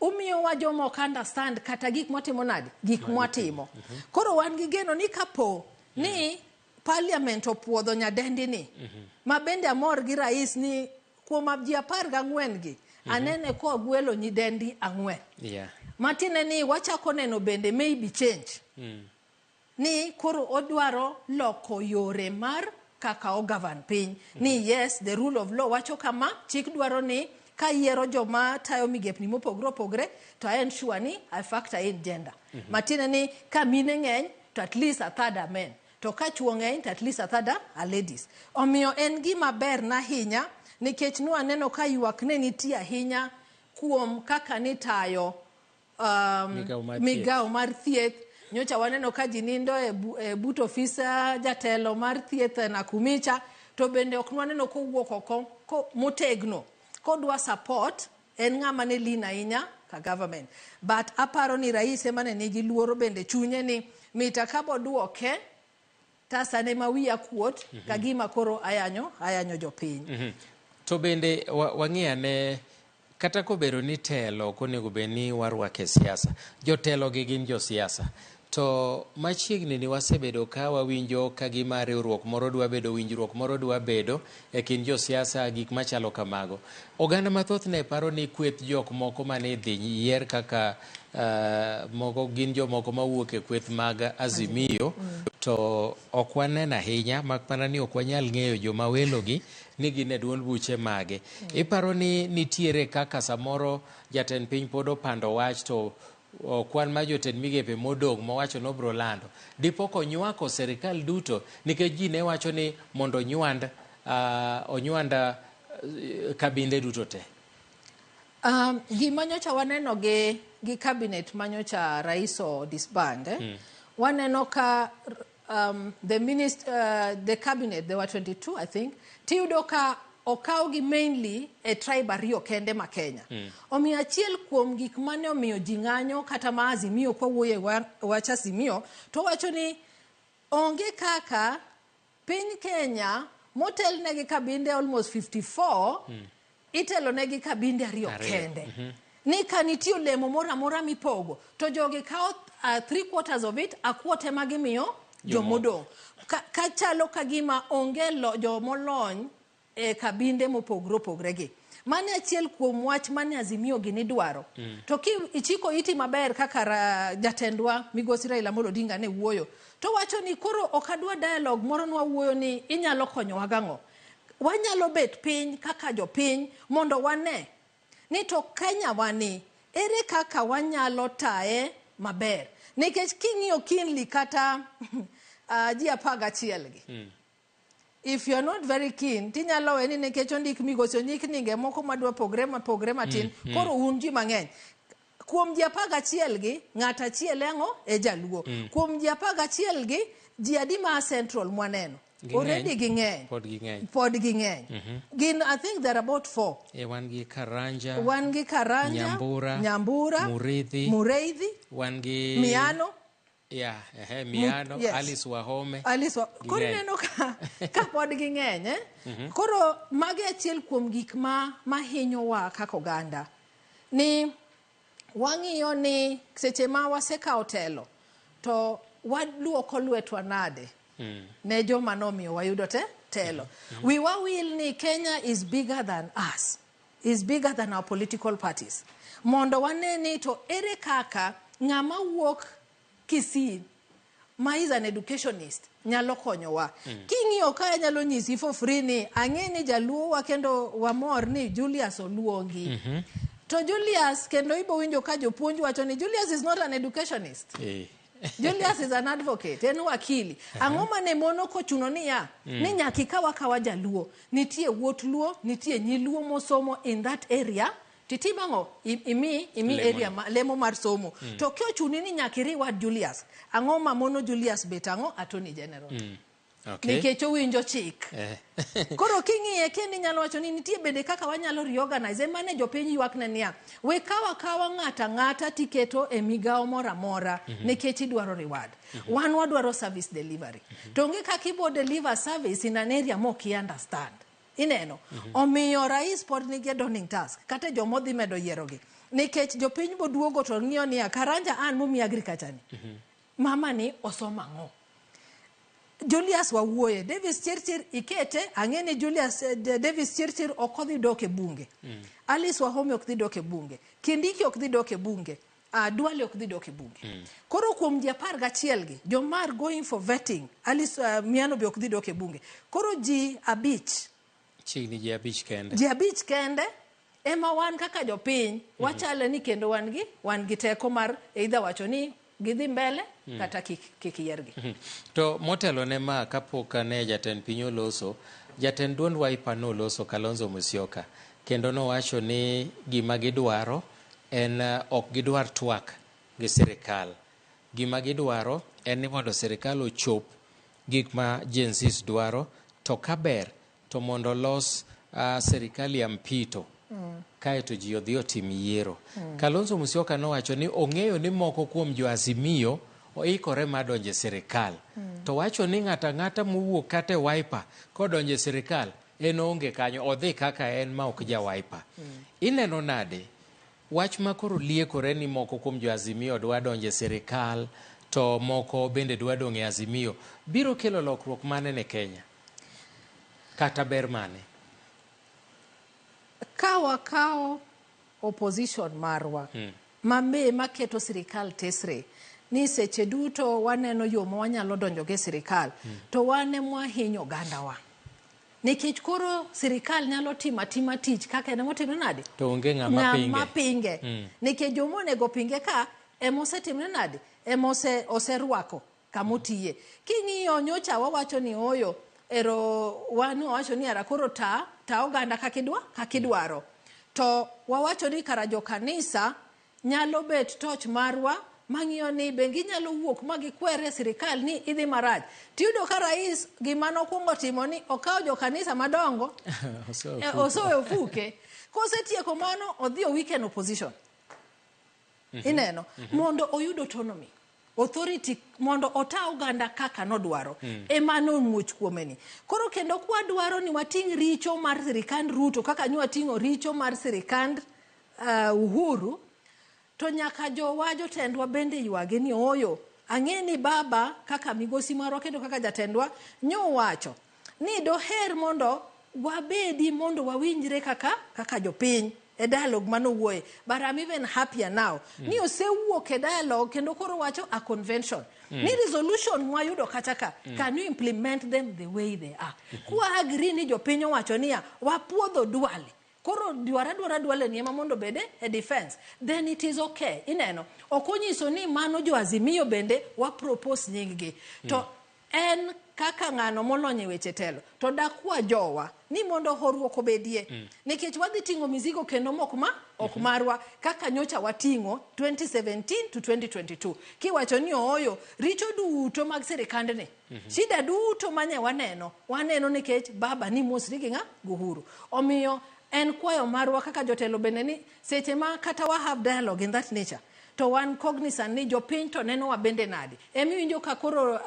umiyowa joma ok understand kata gik mwatimo nade, gik mwatimo. Koro wan gi geno ni kapo ni parliament opuodho nyadendi ni, ma bende amor gi rais ni kuom ji 14 gi, anene kogwelo nyidendi 4. Matiende ni wachako neno bende maybe change. Ni koro odwaro loko yore mar kaka ogovern piny. Ni yes, the rule of law wacho kama, chik dwaro ni ka yiero joma tayo migepni mopogore opogore to I ensure ni I factor in gender. Matiende ni ka mine ng'eny to at least a third are men. To ka chuo ng'eny to at least a third are ladies. Omiyo en gima ber na ahinya nikech nwaneno ka ywak ne nitie ahinya kuom kaka nitayo Migawo mar thieth. Migawo mar thieth. Nyocha waneno ka ji nindo e but ofisa jatelo mar thieth Nakumicha, to bende ok nwaneno kowuok oko motegno kodwa support en ng'ama ne lean ahinya ka government. But aparo ni rais ema ne nigi luoro bende chunye ni mita ka boduoke tasane ma wiya kuot ka gima koro ayanyo jopiny. To bende wang'i ane kata kobedo ni telo ok onego bed ni warwako e siasa, jotelo gi gin josiasa. To machiegni ni wasebedo ka wawinjo ka gima riwruok moro dwa bedo, winjruok moro dwa bedo e kind josiasa, gik machalo kamago. Oganda mathoth ne paro ni kweth jok moko mane idhi yier kaka moko gin jomoko mawuok e kweth mag Azimio, to ok waneno ahinya, mak mana ni ok wanyal ng'eyo joma welogi ni gin e duond buche mage. Iparo ni nitiere kaka samoro jatend piny pod opando wach to kwan mar jotend migepe modong' mowacho nobro lando. Dipo konywako sirikal duto nikech ji ne wacho ni mondo onywand kabinde duto te. Gima nyocha waneno gi cabinet manyocha rais o disband, waneno ka the minister, the cabinet, there were 22 I think, tiyudo ka okawgi mainly e tribe ariyo kende ma Kenya. Omiyo achiel kuom gik mane omiyo ji ng'anyo kata ma Azimio kwa wuoyo e wach Azimio, to wacho ni onge kaka piny Kenya motelnegi kabinde almost 54, itelonegi kabinde ariyo kende. Ni ka nitie olemo moro amora mipogo, to jogi kawo 3/4 of it, a quarter ema gimiyo jomodong'. Ka chalo ka gima onge jomolony e kabinde mopogore opogore gi. Mano achiel kuom wach mane Azimio gini dwaro. To ki ichiko iti maber kaka jatendwa Migosi Raila Amolo Odinga ne wuoyo, to wacho ni koro ok adwa dialogue moro nwa wuoyo ni inyalo konyowa gang'o. Wanyalo bet piny kaka jopiny mondo wane ni to Kenya wani ere kaka wanyalo taye maber. Nikech king'iyo keenly kata ji 11 gi. If you are not very keen, tinyalo we ni nikech ondik migosi ondik nyinge moko madwa pogre mapogre matin, koro un ji mang'eny. Kuom ji 11 gi, ng'at achiel ang'o e jaluo. Kuom ji 11 gi, ji adi ma Central mwaneno? Already ging'eny. Pod ging'eny. Pod ging'eny. Gin, I think there are about 4. Wan gi Karanja. Wan gi Karanja. Nyambura. Mureithi. Wan gi Miano. Miano, yes. Alice Wahome. Alice Koro ineno ka pod ging'eny, eh? Koro magi achiel kuom gik ma hinyowa kaka oganda. Ni wang'iyo ni seche ma wasekawo telo, to waluoko lwetwa nade ne joma nomiyo wayudo telo. Wiwa wil ni Kenya is bigger than us, is bigger than our political parties. Mondo wane ni to ere kaka ng'ama wuok Kisii ma is an educationist nyalo konyowa. King'iyo ka anyalo nyisi for free ni ang'e ni jaluo wa kendo wamor ni Julius oluongi. To Julius kendo ibo winjo ka jopuonj wacho ni Julius is not an educationist. Julius is an advocate, en wakili. Ang'o mane mono kochuno niya, ni nyaka ikaw akawa jaluo. Nitie wuot luo, nitie nyi luo mosomo in that area. Titim ang'o? Imi Lemo area ma, lemo mar somo. To kochuni ni nyaka iriwad Julius. Ang'o ma mono Julius bet ang'o? Attorney General. Nikech owinjo chik. Koro king'iye kendo inyalo wacho ni nitie bende kaka wanyalo reorganize ema ne jopiny ywak ne niya we kawa kawa ng'ata ng'ata tiketo e migawo moro amora nikech idwaro reward. Wan wadwaro service delivery. To onge kaka ibo deliver service in an area mok i understand. Ineno? Omiyo rais pod nigi a daunting task kata joma odhi medo yierogi. Nikech jopiny boduogo to ng'iyo niya Karanja an momi agriculture ni. Mama ni osomo ang'o? Julius wawuoye, Davis Chirchir ikete, ang'e ni Julius Davis Chirchir ok odhi dok e bunge. Alice Wahome ok dhi dok e bunge. Kindiki ok dhi dok e bunge. Duale ok dhi dok e bunge. Koro kuom ji 11 gi, joma are going for vetting, Alice Miano be ok dhi dok e bunge. Koro ji 5. Chiegni ji 5 kende. Ji 5 kende ema wan kaka jopiny wachale ni kendo wan gi teko mar either wacho ni gidhi mbele kata kik yiergi. To motelo ne ma kapok ne jatend piny oloso, jatend duond Wiper noloso Kalonzo Musyoka kendo nowacho ni gima gidwaro en ok gidwar twak gi sirikal. Gima gidwaro en ni mondo sirikal ochop gik ma Gen Zs dwaro, to kaber to mondo los serikali ya mpito. Kaeto ji odhi otim yiero. Kalonzo Musyoka nowacho ni ong'eyo ni moko kuom jo Azimio oikore mar donjo e sirikal. To wacho ni ng'ato ang'ata mowuok kata e Wiper kodonjo e sirikal en oonge kanyo, odhi kaka en ma ok ja Wiper. Ineno nade wach ma koro liekore ni moko kuom jo Azimio dwa donjo e sirikal to moko bende dwa dong' e Azimio biro kelo lokruok mane ne Kenya? Kata ber mane? Ka wakawo opposition marwa ma maketo sirikal tesre ni seche duto waneno yo ma wanyalo donjo go e sirikal to wan ema wahinyo ogandawa. Nikech koro sirikal nyalo timo atima tich kaka en emotimo nade? To onge ng'ama pinge. Ng'ama pinge. Nikech joma onego pinge ka ema osetimne nade? Ema oserwako kamotiye. King'iyo nyocha wawacho ni oyo ero wan wawacho ni ara koro ta oganda kakidwaro. To wawacho ni kara jokanisa nyalo bet toch marwa mang'iyo ni be ginyalo wuok ma gikwere sirikal ni idhi marach. Tiyudo ka rais gima nokwongo timo ni okawo jokanisa madongo osoyo ofuke. Kosetieko mano odhi o weaken opposition. Ineno? Mondo oyud autonomy. Authority mondo ota oganda kaka nodwaro. Ema nomuoch kuome ni. Koro kendo kwadwaro ni wating' richo mar sirikand Ruto kaka nwating'o richo mar sirikand Uhuru, to nyaka jowa jotendwa bende ywage ni ooyo. Ang'e ni baba kaka migosi marwa kendo kaka jatendwa nyowacho ni doher mondo wabedi mondo wawinjre kaka jopiny e dialogue manowuoye. But I'm even happier now. Ni osewuok e dialogue kendo koro wacho a convention. Ni resolution mwayudo kacha ka, can you implement them the way they are? Kwa agree ni jopiny owacho niya, wapuodho Duale. Koro dwara Duale ni ema mondo bede e defense. Then it is okay. Ineno, ok onyiso ni mano jo Azimio bende wa propose nying gi. To en kaka ng'ano molony e weche telo. To dakwa jowa ni mondo horuok obedie. Nikech wadhi ting'o mizigo kendo mok ma ok marwa kaka nyocha wating'o 2017 to 2022. Kiwacho ni ooyo, richo duto mag sirikandni. Shida duto manye waneno, waneno nikech baba ni mosri gi ng'a? Gi Uhuru. Omiyo en kwayo marwa kaka jotelo bende ni seche ma kata wa have dialogue in that nature to wan cognizant ni jopiny to nenowa bende nade. Emiwinjo ka koro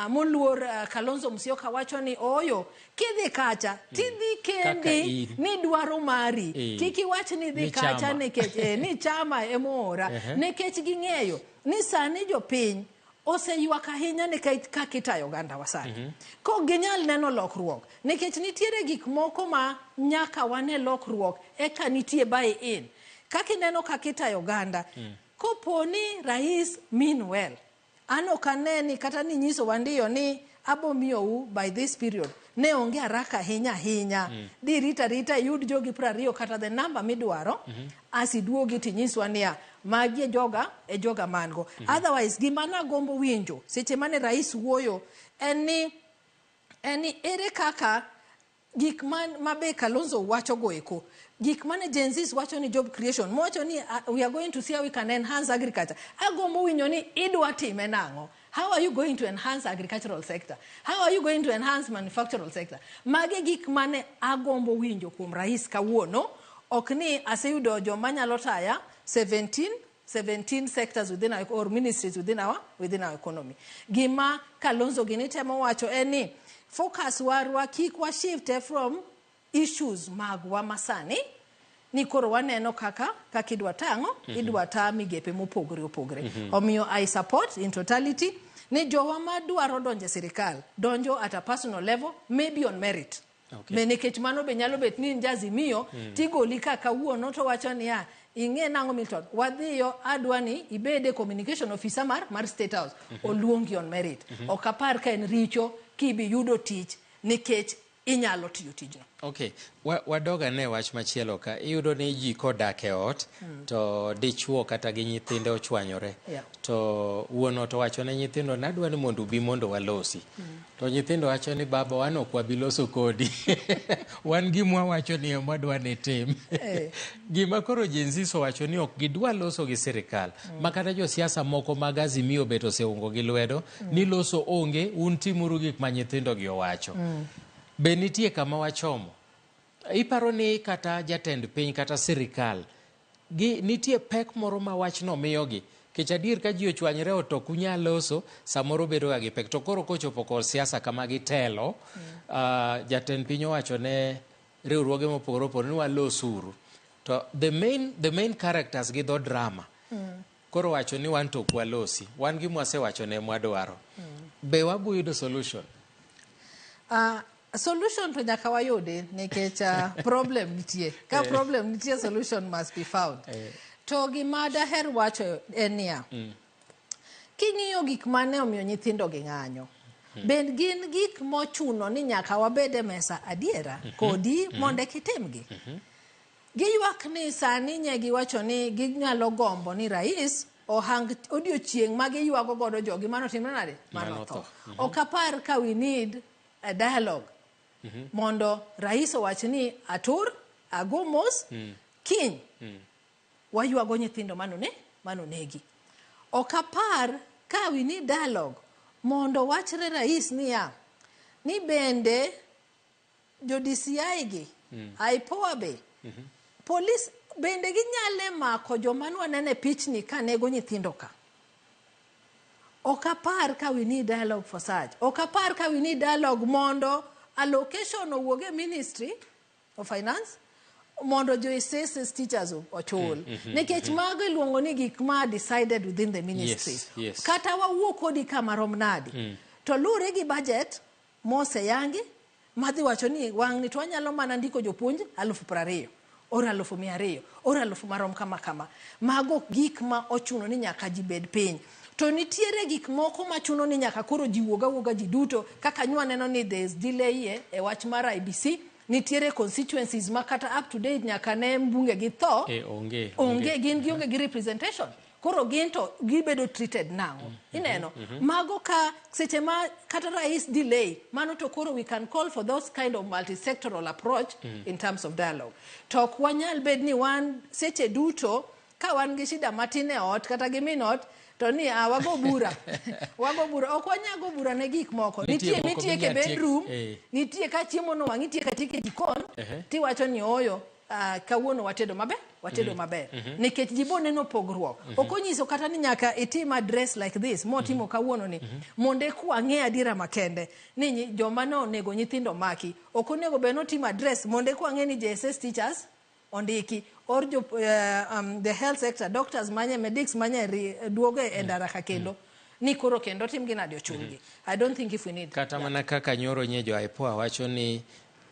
moluor Kalonzo Musyoka wacho ni ooyo kidhi kacha tidhi kendi ni dwaro mari. Kik iwach ni dhi kacha nikech ni chama emoora. Nikech ging'eyo ni sani jopiny oseywak ahinya nikech kaka itayo oganda wa sani. Kok ginyal neno lokruok nikech nitiere gik moko ma nyaka wane lokruok eka nitie buy in. Kaka ineno kaka itayo oganda, kopo ni rais mean well, an ok ane ni kata ni nyiso wandiyo ni abo miyou by this period. ne onge haraka ahinya ahinya. Dirit arita iyud jogi 20 kata the number midwaro. As iduogi tinyiswa niya, magi e joga man go. Otherwise, gima nagombo winjo seche mane rais wuoyo en ni ere kaka gik ma be Kalonzo wacho go eko, gik mane Gen Zs wacho ni job creation, mowacho ni we are going to see how we can enhance agriculture. Agombo winjo ni idwa time nang'o? How are you going to enhance agricultural sector? How are you going to enhance manufactural sector? Magi gik mane agombo winjo kuom rais kawuono. Ok ni aseyudo joma nyalo taya 17 sectors within our, or ministries within our economy. Gima Kalonzo gini temo wacho en ni focus warwa kik wa shift from issues magwa masani, ni koro waneno kaka idwa tang'o idwa ta migepe mopogore opogore. Omiyo I support in totality ni jowa madwaro donjo e sirikal donjo at a personal level, maybe on merit. Me nikech mano be nyalo bet ni in Jaazimio tigoli ka kawuono to wacho niya, ing'e nang'o, Milton, wadhiyo adwa ni ibede communication officer mar State House. Oluongi on merit. Ok apar ka en richo kibi yudo tich nikech inyalo tiyo tijno. Okay, wadog ane wach machielo ka. Iyudo ni ji kodak e ot to dichuo kata gi nyithinde ochwanyore. To wuon ot owacho ne nyithindo, nadwa ni mondo ubi mondo walosi. To nyithindo wacho ni, baba, wan ok wabi loso kodi. Wan gimwa wacho ni ema wadwa ni tim. Gima koro Gen Zs owacho ni ok gidwa loso gi sirikal. Ma kata josiasa moko mag Azimio bet oseungo gi lwedo ni loso onge, un timuru gik ma nyithindo gi owacho. Be nitie kama wachomo? Iparo ni kata jatend piny kata sirikal gi nitie pek moro ma wachno miyogi? Kech adier ka ji ochwanyre ot ok unyal loso, samoro bedo ga gi pek. To koro kochopo kor siasa kama gitelo, jatend piny owacho ne riwruoge mopogore opogore ni walosuru. To the main characters gi dho drama koro wacho ni wan to ok walosi. Wan gima wasewacho ne mwadwaro. Be wabo yudo solution? Solution to nyaka wayudi nikech problem nitie. Ka problem nitie, solution must be found. To gima daher wacho en niya, king'iyo gik mane omiyo nyithindo gi ng'anyo, bed gin gik mochuno ni nyaka wabed e mesa adiera kodi mondo eka itimgi. Giywak ni sani nye giwacho ni ginyalo gombo ni rais ohang odiochieng' ma giywago godo jogi mano timre nade mano Mano tho. tho. Ok apar ka we need a dialogue mondo rais owach ni atur ago mos kiny waywago nyithindo manonegi. Ok apar ka we need dialogue mondo wachre rais niya ni bende jo DCI gi, IPOA be, polis bende ginyale mako joma nwaneno e pichni ka nego nyithindo ka. Ok apar ka we need dialogue for such. Ok apar ka we need dialogue mondo allocation owuog e Ministry of Finance mondo jo SSS teachers ochul, nikech mago iluongo ni gik ma decided within the ministries. Kata wawuo kodi kama rom nadi, to luwre gi budget moseyangi madhi wacho ni wang'ni to wanyalo mana ndiko jopuonj 20,000 or 200,000 or alufu marom kama kama. Mago gik ma ochuno ni nyaka ji bed piny. To nitiere gik moko machuno ni nyaka koro ji wuog awuoga ji duto, kaka nywa neno ni there is delay e wach mar IEBC. Nitiere constituencies ma kata up to date nyaka ne mbunge gi tho E, onge. Onge, gin gionge gi representation. Koro gin to gibedo treated nang'o? Ineno mago ka seche ma kata rais delay mano, to koro we can call for those kind of multi-sectoral approach in terms of dialogue. To ok wanyal bed ni wan seche duto ka wan gi shida matin e ot kata gi min ot to ni a wago bura, wago bura. Ok wanyal go bura ne gik moko. Nitie nitie moko mitieke minya tiek- bedroom, nitie ka chiemo no wang' itieko atieka e jikon tiwacho ni ooyo, kawuono watedo maber, watedo maber, nikech ji bo neno pogruok. Ok onyiso kata ni nyaka itim address like this motimo kawuono ni mondo eka wang'e adiera makende ni joma ne onego nyithindo maki. Ok onego bed notim address mondo eka wang'e ni JSS teachers ondiki or jo, the health sector doctors manye medics manye duogo e ndara ka kendo ni koro kendo timgi nade, ochulgi. I don't think if we need Kata mana kaka nyoro nye jo IPOA wacho ni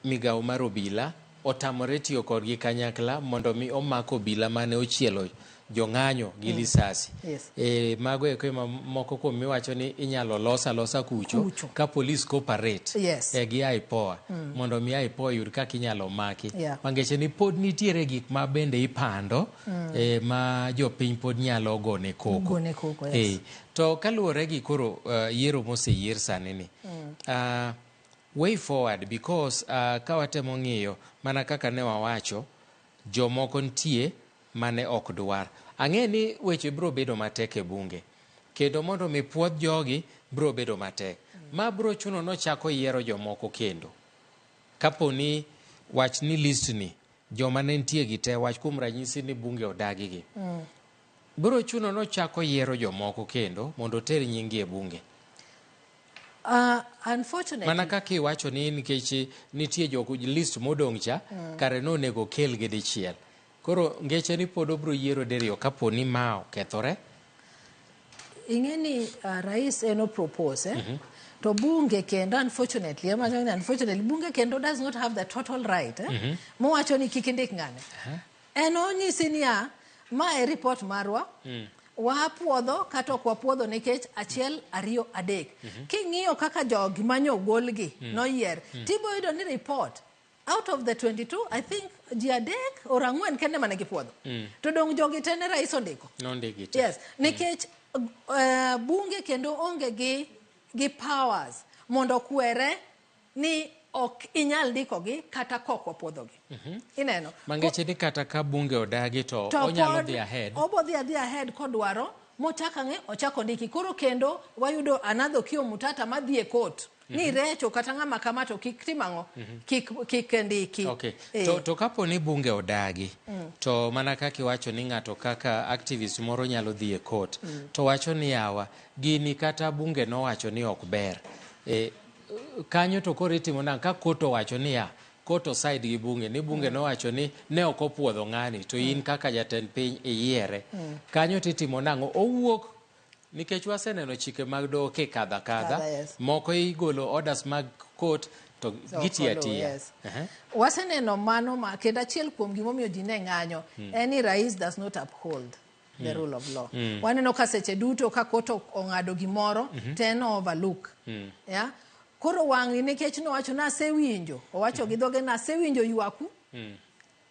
migawo mar obila otamore tiyo kodgi kanyakla mondo mi omak obila mane ochielo jong'anyo gi lisasi. E, mago eko ema moko kuom miwacho ni inyalo los alosa kucho, Kucho. ka police cooperate e gi IPOA mondo mi IPOA yud kaka inyalo maki. Mangeche ni pod nitiere gik ma bende ipando ma jopiny pod nyalo gone koko. Gone koko, yes. E, to kaluwore gi koro yiero moseyier sani ni way forward, because ka watemo ng'iyo mana kaka ne wawacho, jomoko nitie mane ok dwar. Ang'e ni weche biro bedo matek e bunge kendo mondo mi puodh jogi biro bedo matek ma biro chuno nochako yiero jomoko kendo kapo ni wach ni list ni joma ne nitie gi te, wach kuom ranyisi ni bunge odagi gi, biro chuno nochako yiero jomoko kendo mondo oter nying gi e bunge. Unfortunately, Mana kaka iwacho ni nikech nitie jok list modong' cha kare nonego kelgi dichiel, koro ngeche ni pod obiro yiero diriyo kapo ni ma okethore. Ing'e ni rais en opropose, eh? To bunge kendo, unfortunately, ema ni unfortunately bunge kendo does not have the total right, eh? Mowacho ni kik indik ng'ane. En onyisi niya, ma e report marwa, wapuodho kata ok wapuodho nikech achiel, ariyo, adek. King'iyo kaka jogi manyo ogolgi noyier, tibo yudo ni report out of the 22, I think ji adek or ang'wen kende mane gipuodho, to dong' jogi te ne rais ondiko. Nondigi te. Yes, nikech bunge kendo onge gi powers mondo kwere ni ok inyal ndikogi kata kok wapuodhogi. Ineno? Mangeche ni kata ka bunge odagi to, To onyalo pod dhi ahead. Obo dhi adhi ahead kodwaro mochak ang'e ochak ondiki. Koro kendo wayudo another Okiya Omtatah madhi e court ni Recho kata ng'ama kama to kik tim ang'o, kik ndiki. Okay. To kapo ni bunge odagi, to mana kaka iwacho ni ng'ato kaka activist moro nyalo dhi e court to wacho ni yawa, gini kata bunge nowacho ni ok ber. E, kanyo to koro itimo nang'o ka court owacho niya, court oside gi bunge ni bunge nowacho ni ne ok opuodho ng'ani, to in kaka jatend piny iyiere, kanyo titimo nang'o? Owuok nikech waseneno chike mag doho kikadho akadha. Kadha, yes. Moko igolo orders mag court to To gitiyo follow, atiya. Yes. Waseneno mano ma kendo achiel kuom gimomiyo ji ne ng'anyo en ni rais does not uphold the rule of law. Waneno ka seche duto ka court ong'ado gimoro to en overlook. Yeah? Koro wang'ni nikech nowacho nasewinjo, owacho gi dhoge, nasewinjo ywaku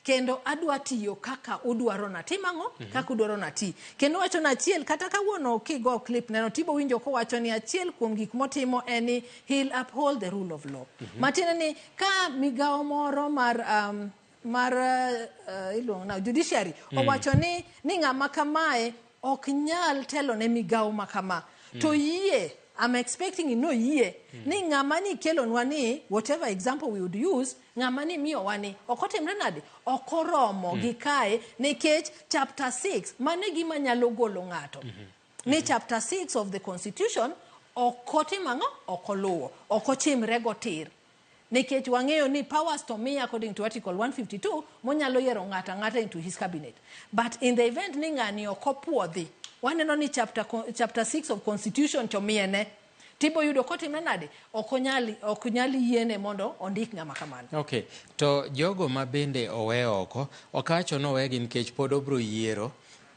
kendo adwa tiyo kaka udwaro natim ang'o, kaka udwaro nati. Kendo wacho ni achiel kata kawuono kigo clip neno tibo winjo kowacho ni achiel kuom gik motimo en ni he'll uphold the rule of law. Matiende ni ka migawo moro mar iluongo na judiciary owacho ni ng'ama kamae ok nyal telo ne migawo ma kama, to yie, I'm expecting ni noyie ni ng'ama ni kelonwa ni, whatever example we would use, ng'ama ni miyowa ni ok otimre nade, ok oromo gi kae, nikech chapter 6 mano e gima nyalo golo ng'ato ni chapter 6 of the constitution ok otimo ang'o, ok oluwo, ok ochimre go tir, nikech wang'eyo ni powers to miye according to article 152 monyalo yiero ng'ato ang'ata into his cabinet, but in the event ni ng'ani ok opuodhi, waneno ni chapter 6 of constitution to miyene tibo yudo kotimre nade, ok onyal yiene mondo ondik ng'ama kamano. Okay, to jogo ma bende owe oko, ok awacho ni owegi nikech pod obro yiero.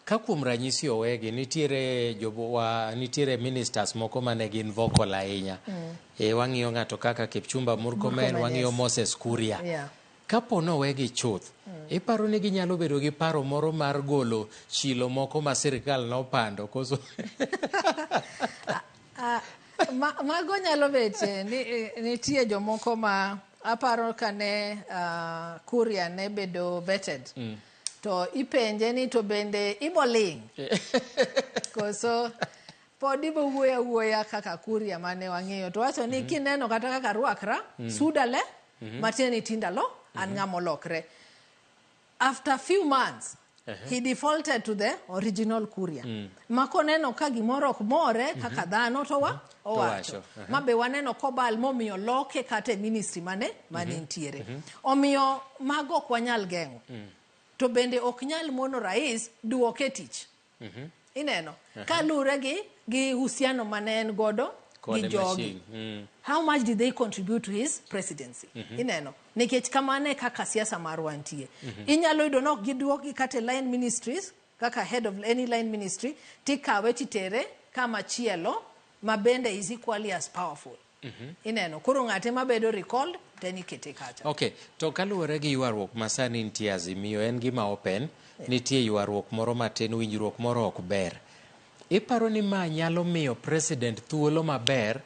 Ka kuom ranyisi owegi, nitiere jowa, nitiere ministers moko mane gin vocal ahinya. E, wang'iyo ng'ato kaka Kipchumba Murkomen, Murkomen, wang'iyo Moses Kuria. Kapo ni owegi chuth, iparo ni ginyalo bedo gi paro moro mar golo chilo moko ma sirikal nopando koso? Ah, mago nyalo bet ni nitie jomoko ma aparo kane Kuria ne bedo vetted to ipenje ni to bende iboling' koso pod ibo wuoyo awuoya kaka Kuria mane wang'iyo, to wacho ni kineno kata kaka rwakra suda le matiende ni tindalo an ng'ama olokre. After few months he defaulted to the original Kuria ma koneno ka gimoro ok more kaka dhano to wa owacho Owacho, ma be waneno kobal momiyo loke kata e ministry mane nitiere. Omiyo mago ok wanyal geng'o, to bende ok nyal mono rais duoke e tich, ineno, kaluwore gi uhusiano mane en godo Kode gi jogi. machiegni. How much did they contribute to his presidency? Ineno nikech kamano e kaka siasa marwa nitie. Inyalo yudo nok giduokgi kata e line ministries, kaka head of any line ministry, tikawe titere kama chielo ma bende is equally as powerful. Ineno koro ng'ate mabedo recalled to en ikete kacha. Okay, to kaluwore gi ywaruok ma sani nitie Azimio, en gima open, nitie ywaruok moro matin, winjruok moro ok ber. Iparo ni ma nyalo miyo president thuolo maber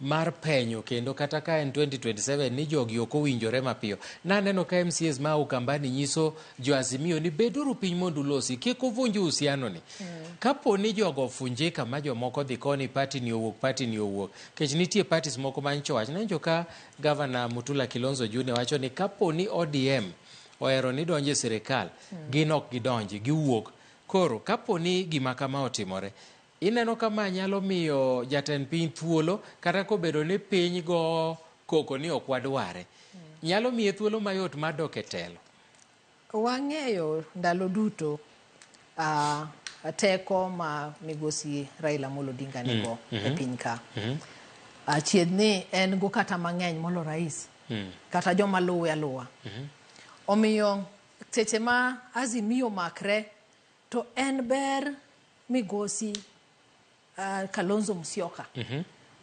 mar penyo kendo kata ka en 2027 ni jogi ok owinjore mapiyo. Naneno ka MCAs ma Ukambani nyiso jo Azimio ni beduru piny mondo ulosi, kik uvunj uhusiano ni. Kapo ni jogo ofunjika ma jomoko dhi koni party ni owuok, party ni owuok. Kech nitie parties moko ma nyocha owach. Nenjo ka Governor Mutula Kilonzo Junior wacho ni kapo ni ODM ohero ni donjo e sirikal, gin ok gidonji, giwuok. Koro kapo ni gima kama otimore, ineno ka ma nyalo miyo jatend piny thuolo kata kobedo ni piny go koko ni ok wadware. Nyalo miye thuolo mayot mar dok e telo. Wang'eyo ndalo duto teko ma migosi Raila Amolo Odinga nigo e piny ka. Chiegni en go kata mang'eny molo rais kata joma luwe aluwa. Omiyo seche ma Azimio makre to en ber migosi Kalonzo Musyoka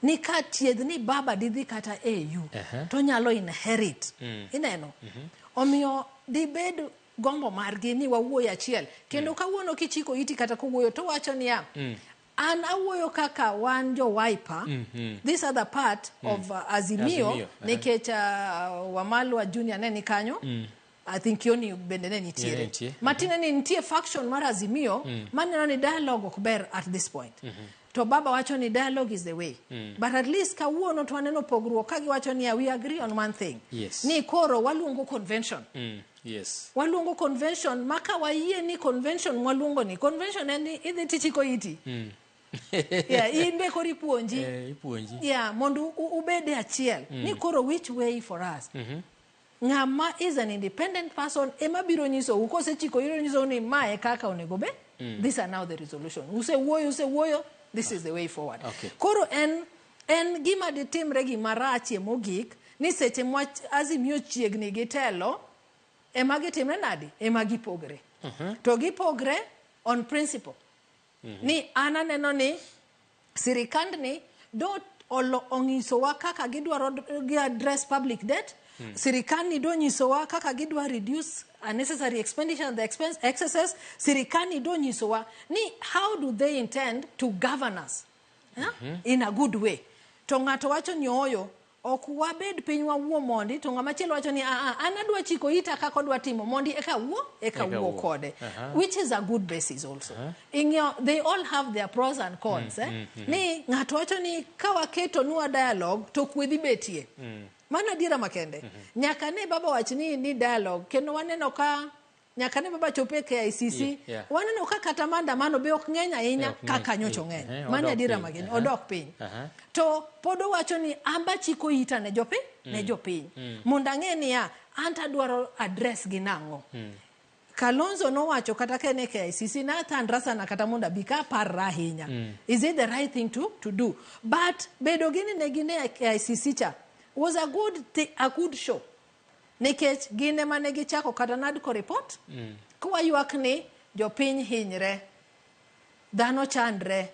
ni ka chiegni baba didhi kata AU to nyalo inherit. Ineno. Omiyo dibed gombo margi ni wawuoyo achiel kendo kawuono kichiko iti kata kowuoyo to wacho niya, an awuoyo kaka wan jo Wiper, this other part of Azimio, Azimio, nikech Wamalwa Junior ne ni kanyo, I think Kioni bende ne nitiere. Ne nitie. Matiende ni nitie faction mar Azimio maneno ni dialogue ok ber at this point. To baba wacho ni dialogue is the way. But at least kawuono to waneno pogruok ka giwacho niya, we agree on one thing. Ni koro waluongo convention. Waluongo convention ma ka wayie ni convention mwaluongo ni convention en ni idhi tichiko iti. Yeah, in be koro ipuonji. Ipuonji. Yeah, mondo ubede achiel. Ni koro which way for us? Ng'ama is an independent person ema biro nyisou kosechiko ibiro nyisou ni mae kaka onego be. These are now the resolution. Usewuoyo, usewuoyo, this is the way forward. Koro en gima ditimre gima rachie mogik ni seche mwa Azimio chiegni gi telo ema gitimre nadi? Ema gipogre. To gipogre on principle. Ni an aneno ni sirikandni do olo onyisowa kaka gidwaro gi address public debt. Sirikandni do nyisowa kaka gidwa reduce unnecessary expenditure and the expense excesses. Sirikandni do nyisowa ni how do they intend to govern us, yeah? In a good way. To ng'ato wacho ni ooyo, ok wabed piny wawuo mondi, to ng'ama chielo wacho ni an adwa chiko ita kaka odwa timo mondi eka wuo, eka Eka wuo wuo. kode. Which is a good basis also. Ing'eyo, they all have their pros and cons. Ni ng'ato wacho ni ka waketo nwa dialogue to kwe dhi betie. Mano adiera makende. Nyaka ne baba wach ni dialogue, kendo waneno ka nyaka ne baba chopo e KICC, waneno ka kata maandamano be ok ng'eny ahinya Ok ng'eny. kaka nyocha ng'eny. Mano Odok adiera piny. makende, odok piny. To pod owacho ni amba chiko ita ne jopiny, ne jopiny. Mondo ang'e niya, an to adwaro address gi nang'o. Kalonzo nowacho kata ka en e KICC, nathandra sana kata mondo abi ka aparra ahinya. Is it the right thing to do? But bedo gi ni ne gin e KICC cha was a good show. Nikech gin ema ne gichako kata NADCO report. Kwaywak ni jopiny hinyre, dhano chandre,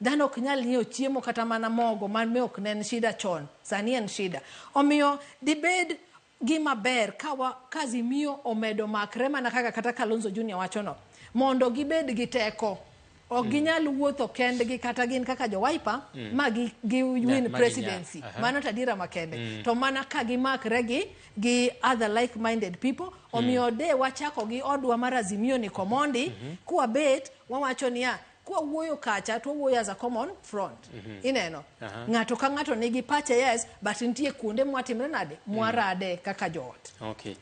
dhano ok nyal nyiewo chiemo kata mana mogo ma ok ne en shida chon, sani en shida. Omiyo dibed gima ber ka Azimio omedo makre mana kaka kata Kalonzo Junior wachono, mondo gibed gi teko. Ok ginyal wuotho kendgi kata gin kaka jo Wiper ma gi win ma ginyal. presidency. Mano to adiera makende. To mana ka gimakre gi other like-minded people, omiyo de wachako gi odwa mar Azimio ni Komondi, kwabet wawacho niya, kwawuoyo kacha to wawuoyo as a common front. Ineno? Ng'ato ka ng'ato nigi pache, yes, but nitie kuonde mwatimre nade? Mwarade kaka joot.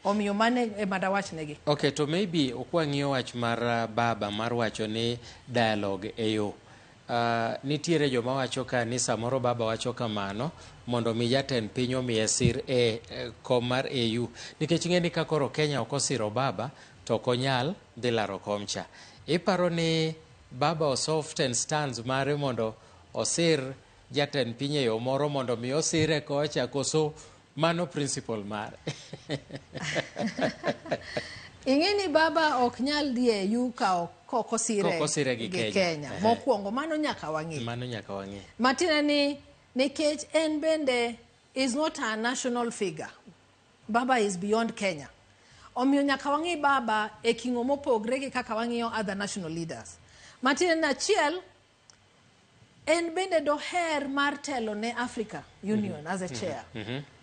Omiyo mano ema dawach negi. Okay, to maybe ok wang'iyo wach mar baba mar wacho ni dialogue e yo. Nitiere joma wacho ka ni samoro baba wacho kamano mondo mi jatend piny omiye sir e kom mar AU. Nikech ing'e ni ka koro Kenya ok osiro baba to ok onyal dhi laro kom cha. Iparo ni baba o soften stance mare mondo osir jatend piny e yo moro mondo mi osire kocha koso mano principle mare. Ing'e ni baba ok nyal dhi e EU ka ok osire gi Kenya. Kenya. Mokwongo mano nyaka wang'e. Mano nyaka wang'e. Matiende ni nikech en bende is not a national figure. Baba is beyond Kenya. Omiyo nyaka wang'i baba e king'o mopogre gi kaka wang'iyo other national leaders. Matiende ni achiel, en bende doher mar telo ne Africa Union as a chair.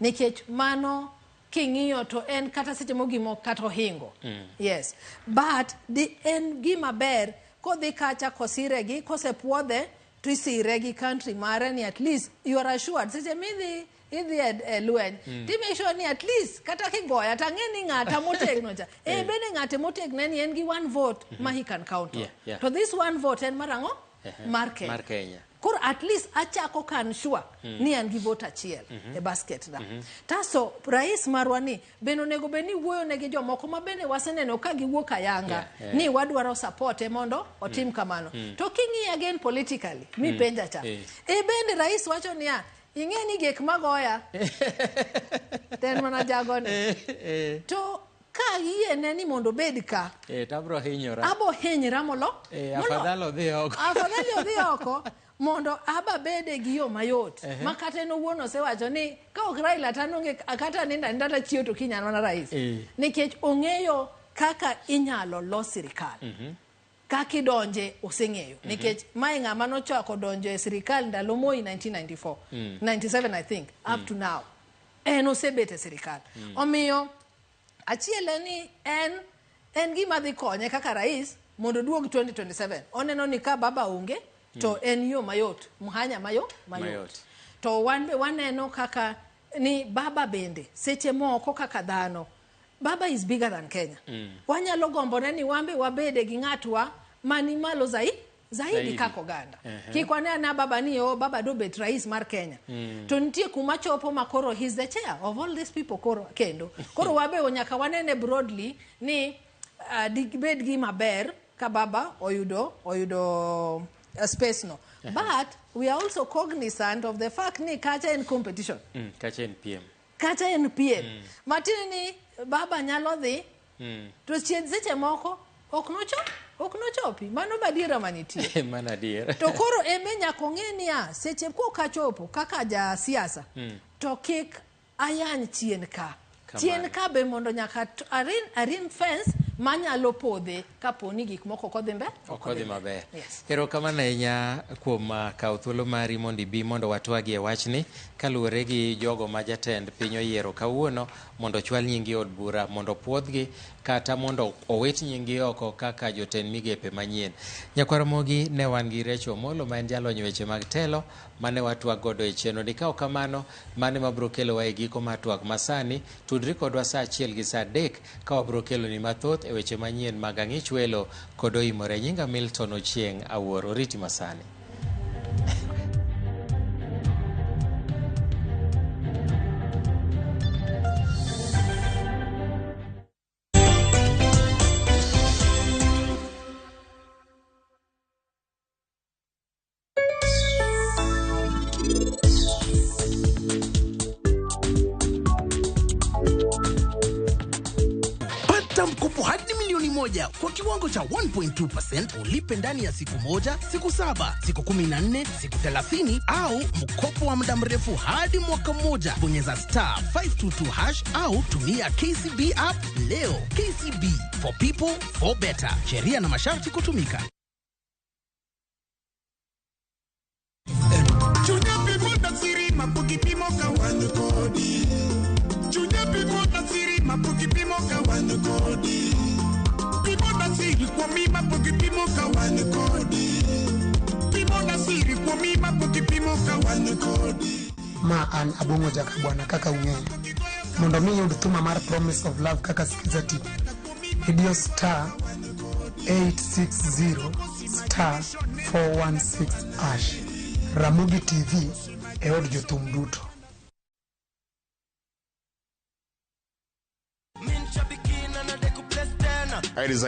Nikech mano king'iyo to en kata seche mogimo kata ohingo. Yes. But di en gima ber kodhi kacha kosire gi kosepuodhe to isire gi country mare ni at least you are assured seche midhi idhi e lweny ti make sure ni at least kata kigoya tang'e ni ng'ata motegno cha e bende ng'ate motegno en gi one vote ma he can count on. To this one vote en mar ang'o? Mar Kenya. Mar Kenya. Koro at least achako kan sure ni an gi vote achiel e basket na. Taso rais marwa ni bende onego bed ni wuoyo ne gi jomoko ma bende waseneno ka giwuok ayanga ni wadwaro support e mondo otim kamano. To king'iyo again politically mi penja cha. E bende rais wacho niya ing'e ni gik magoya ten mana jagoni. To ka yiene ni mondo obed ka to abro hinyora. Abo hinyra molo. Afadhali odhi oko. Afadhali odhi oko mondo aba bede gi yo mayot. Ma kata en owuon osewacho ni ka ok Raila to kata ninda ninda tachiew to kiny an mana rais. Nikech ong'eyo kaka inyalo los sirikal. Kaka idonje oseng'eyo. Nikech mae ng'ama nochako donjo e sirikal ndalo Moi 1994. 97 I think up to now. En osebet e sirikal. Omiyo achiel en ni en gima dhi konye kaka rais mondo oduog 2027. Oneno ni ka baba onge to en yo mayot, mhanya mayot. To wan be waneno kaka ni baba bende seche moko kaka dhano baba is bigger than Kenya. Wanyalo gombone ni wambe wabede gi ng'atwa mani malo zaidi kaka oganda. Kik wane ana baba ni o baba do bet rais mar Kenya. To nitie kuma chopo ma koro he's the chair of all these people koro kendo. Koro wabe nyaka wanene broadly ni dibed gima ber ka baba oyudo space no. But we are also cognizant of the fact ni kacha en competition. Kacha en PM. Kacha en PM. Matiende ni baba nyalo dhi to chieng' seche moko ok nochopi. Mano badiera manitie. Mano adier. To koro eme nyaka ong'e niya seche kokachopo kaka ja siasa to kik ayany chien ka. Chien ka be mondo nyaka arin fence manyalo podhe kapo ni gik moko ok odhi maber. Yes. Erokamano ahinya kuom kawo thuolo mari mondo ibi mondo watwagi e wachni kaluwore gi jogo ma jatend piny oyiero kawuono mondo ochwal nying gi od bura mondo puodhgi kata mondo owit nying gi oko kaka jotend migepe manyien. Nyakwar Ramogi ne wan gi Rachel Omolo ma en jalony weche mag telo mane watwak godo e chenro ni. Ka ok kamano mane mabiro kelowa e giko mar twak masani. Tudri kodwa saa 1 gi saa 3 ka wabiro keloni mathoth e weche manyien mag Ang'ich Welo kod Oimore. Nyinga Milton Ochieng' Awuor. Oriti masani. Kwa kiwango cha 1.2% ulipe ndani ya siku 1, siku 7, siku 14, siku 30 au mkopo wa muda mrefu hadi mwaka mmoja. Bonyeza star 522# au tumia KCB app leo. KCB, for people for better. Sheria na masharti kutumika. Ma an Abong'o Jaka Bwana kaka ung'eyo. Mondo mi iyud thuma mar Promise of Love kaka Skiza T, idiyo star 860 star 416#. Ramogi TV e od jothum duto.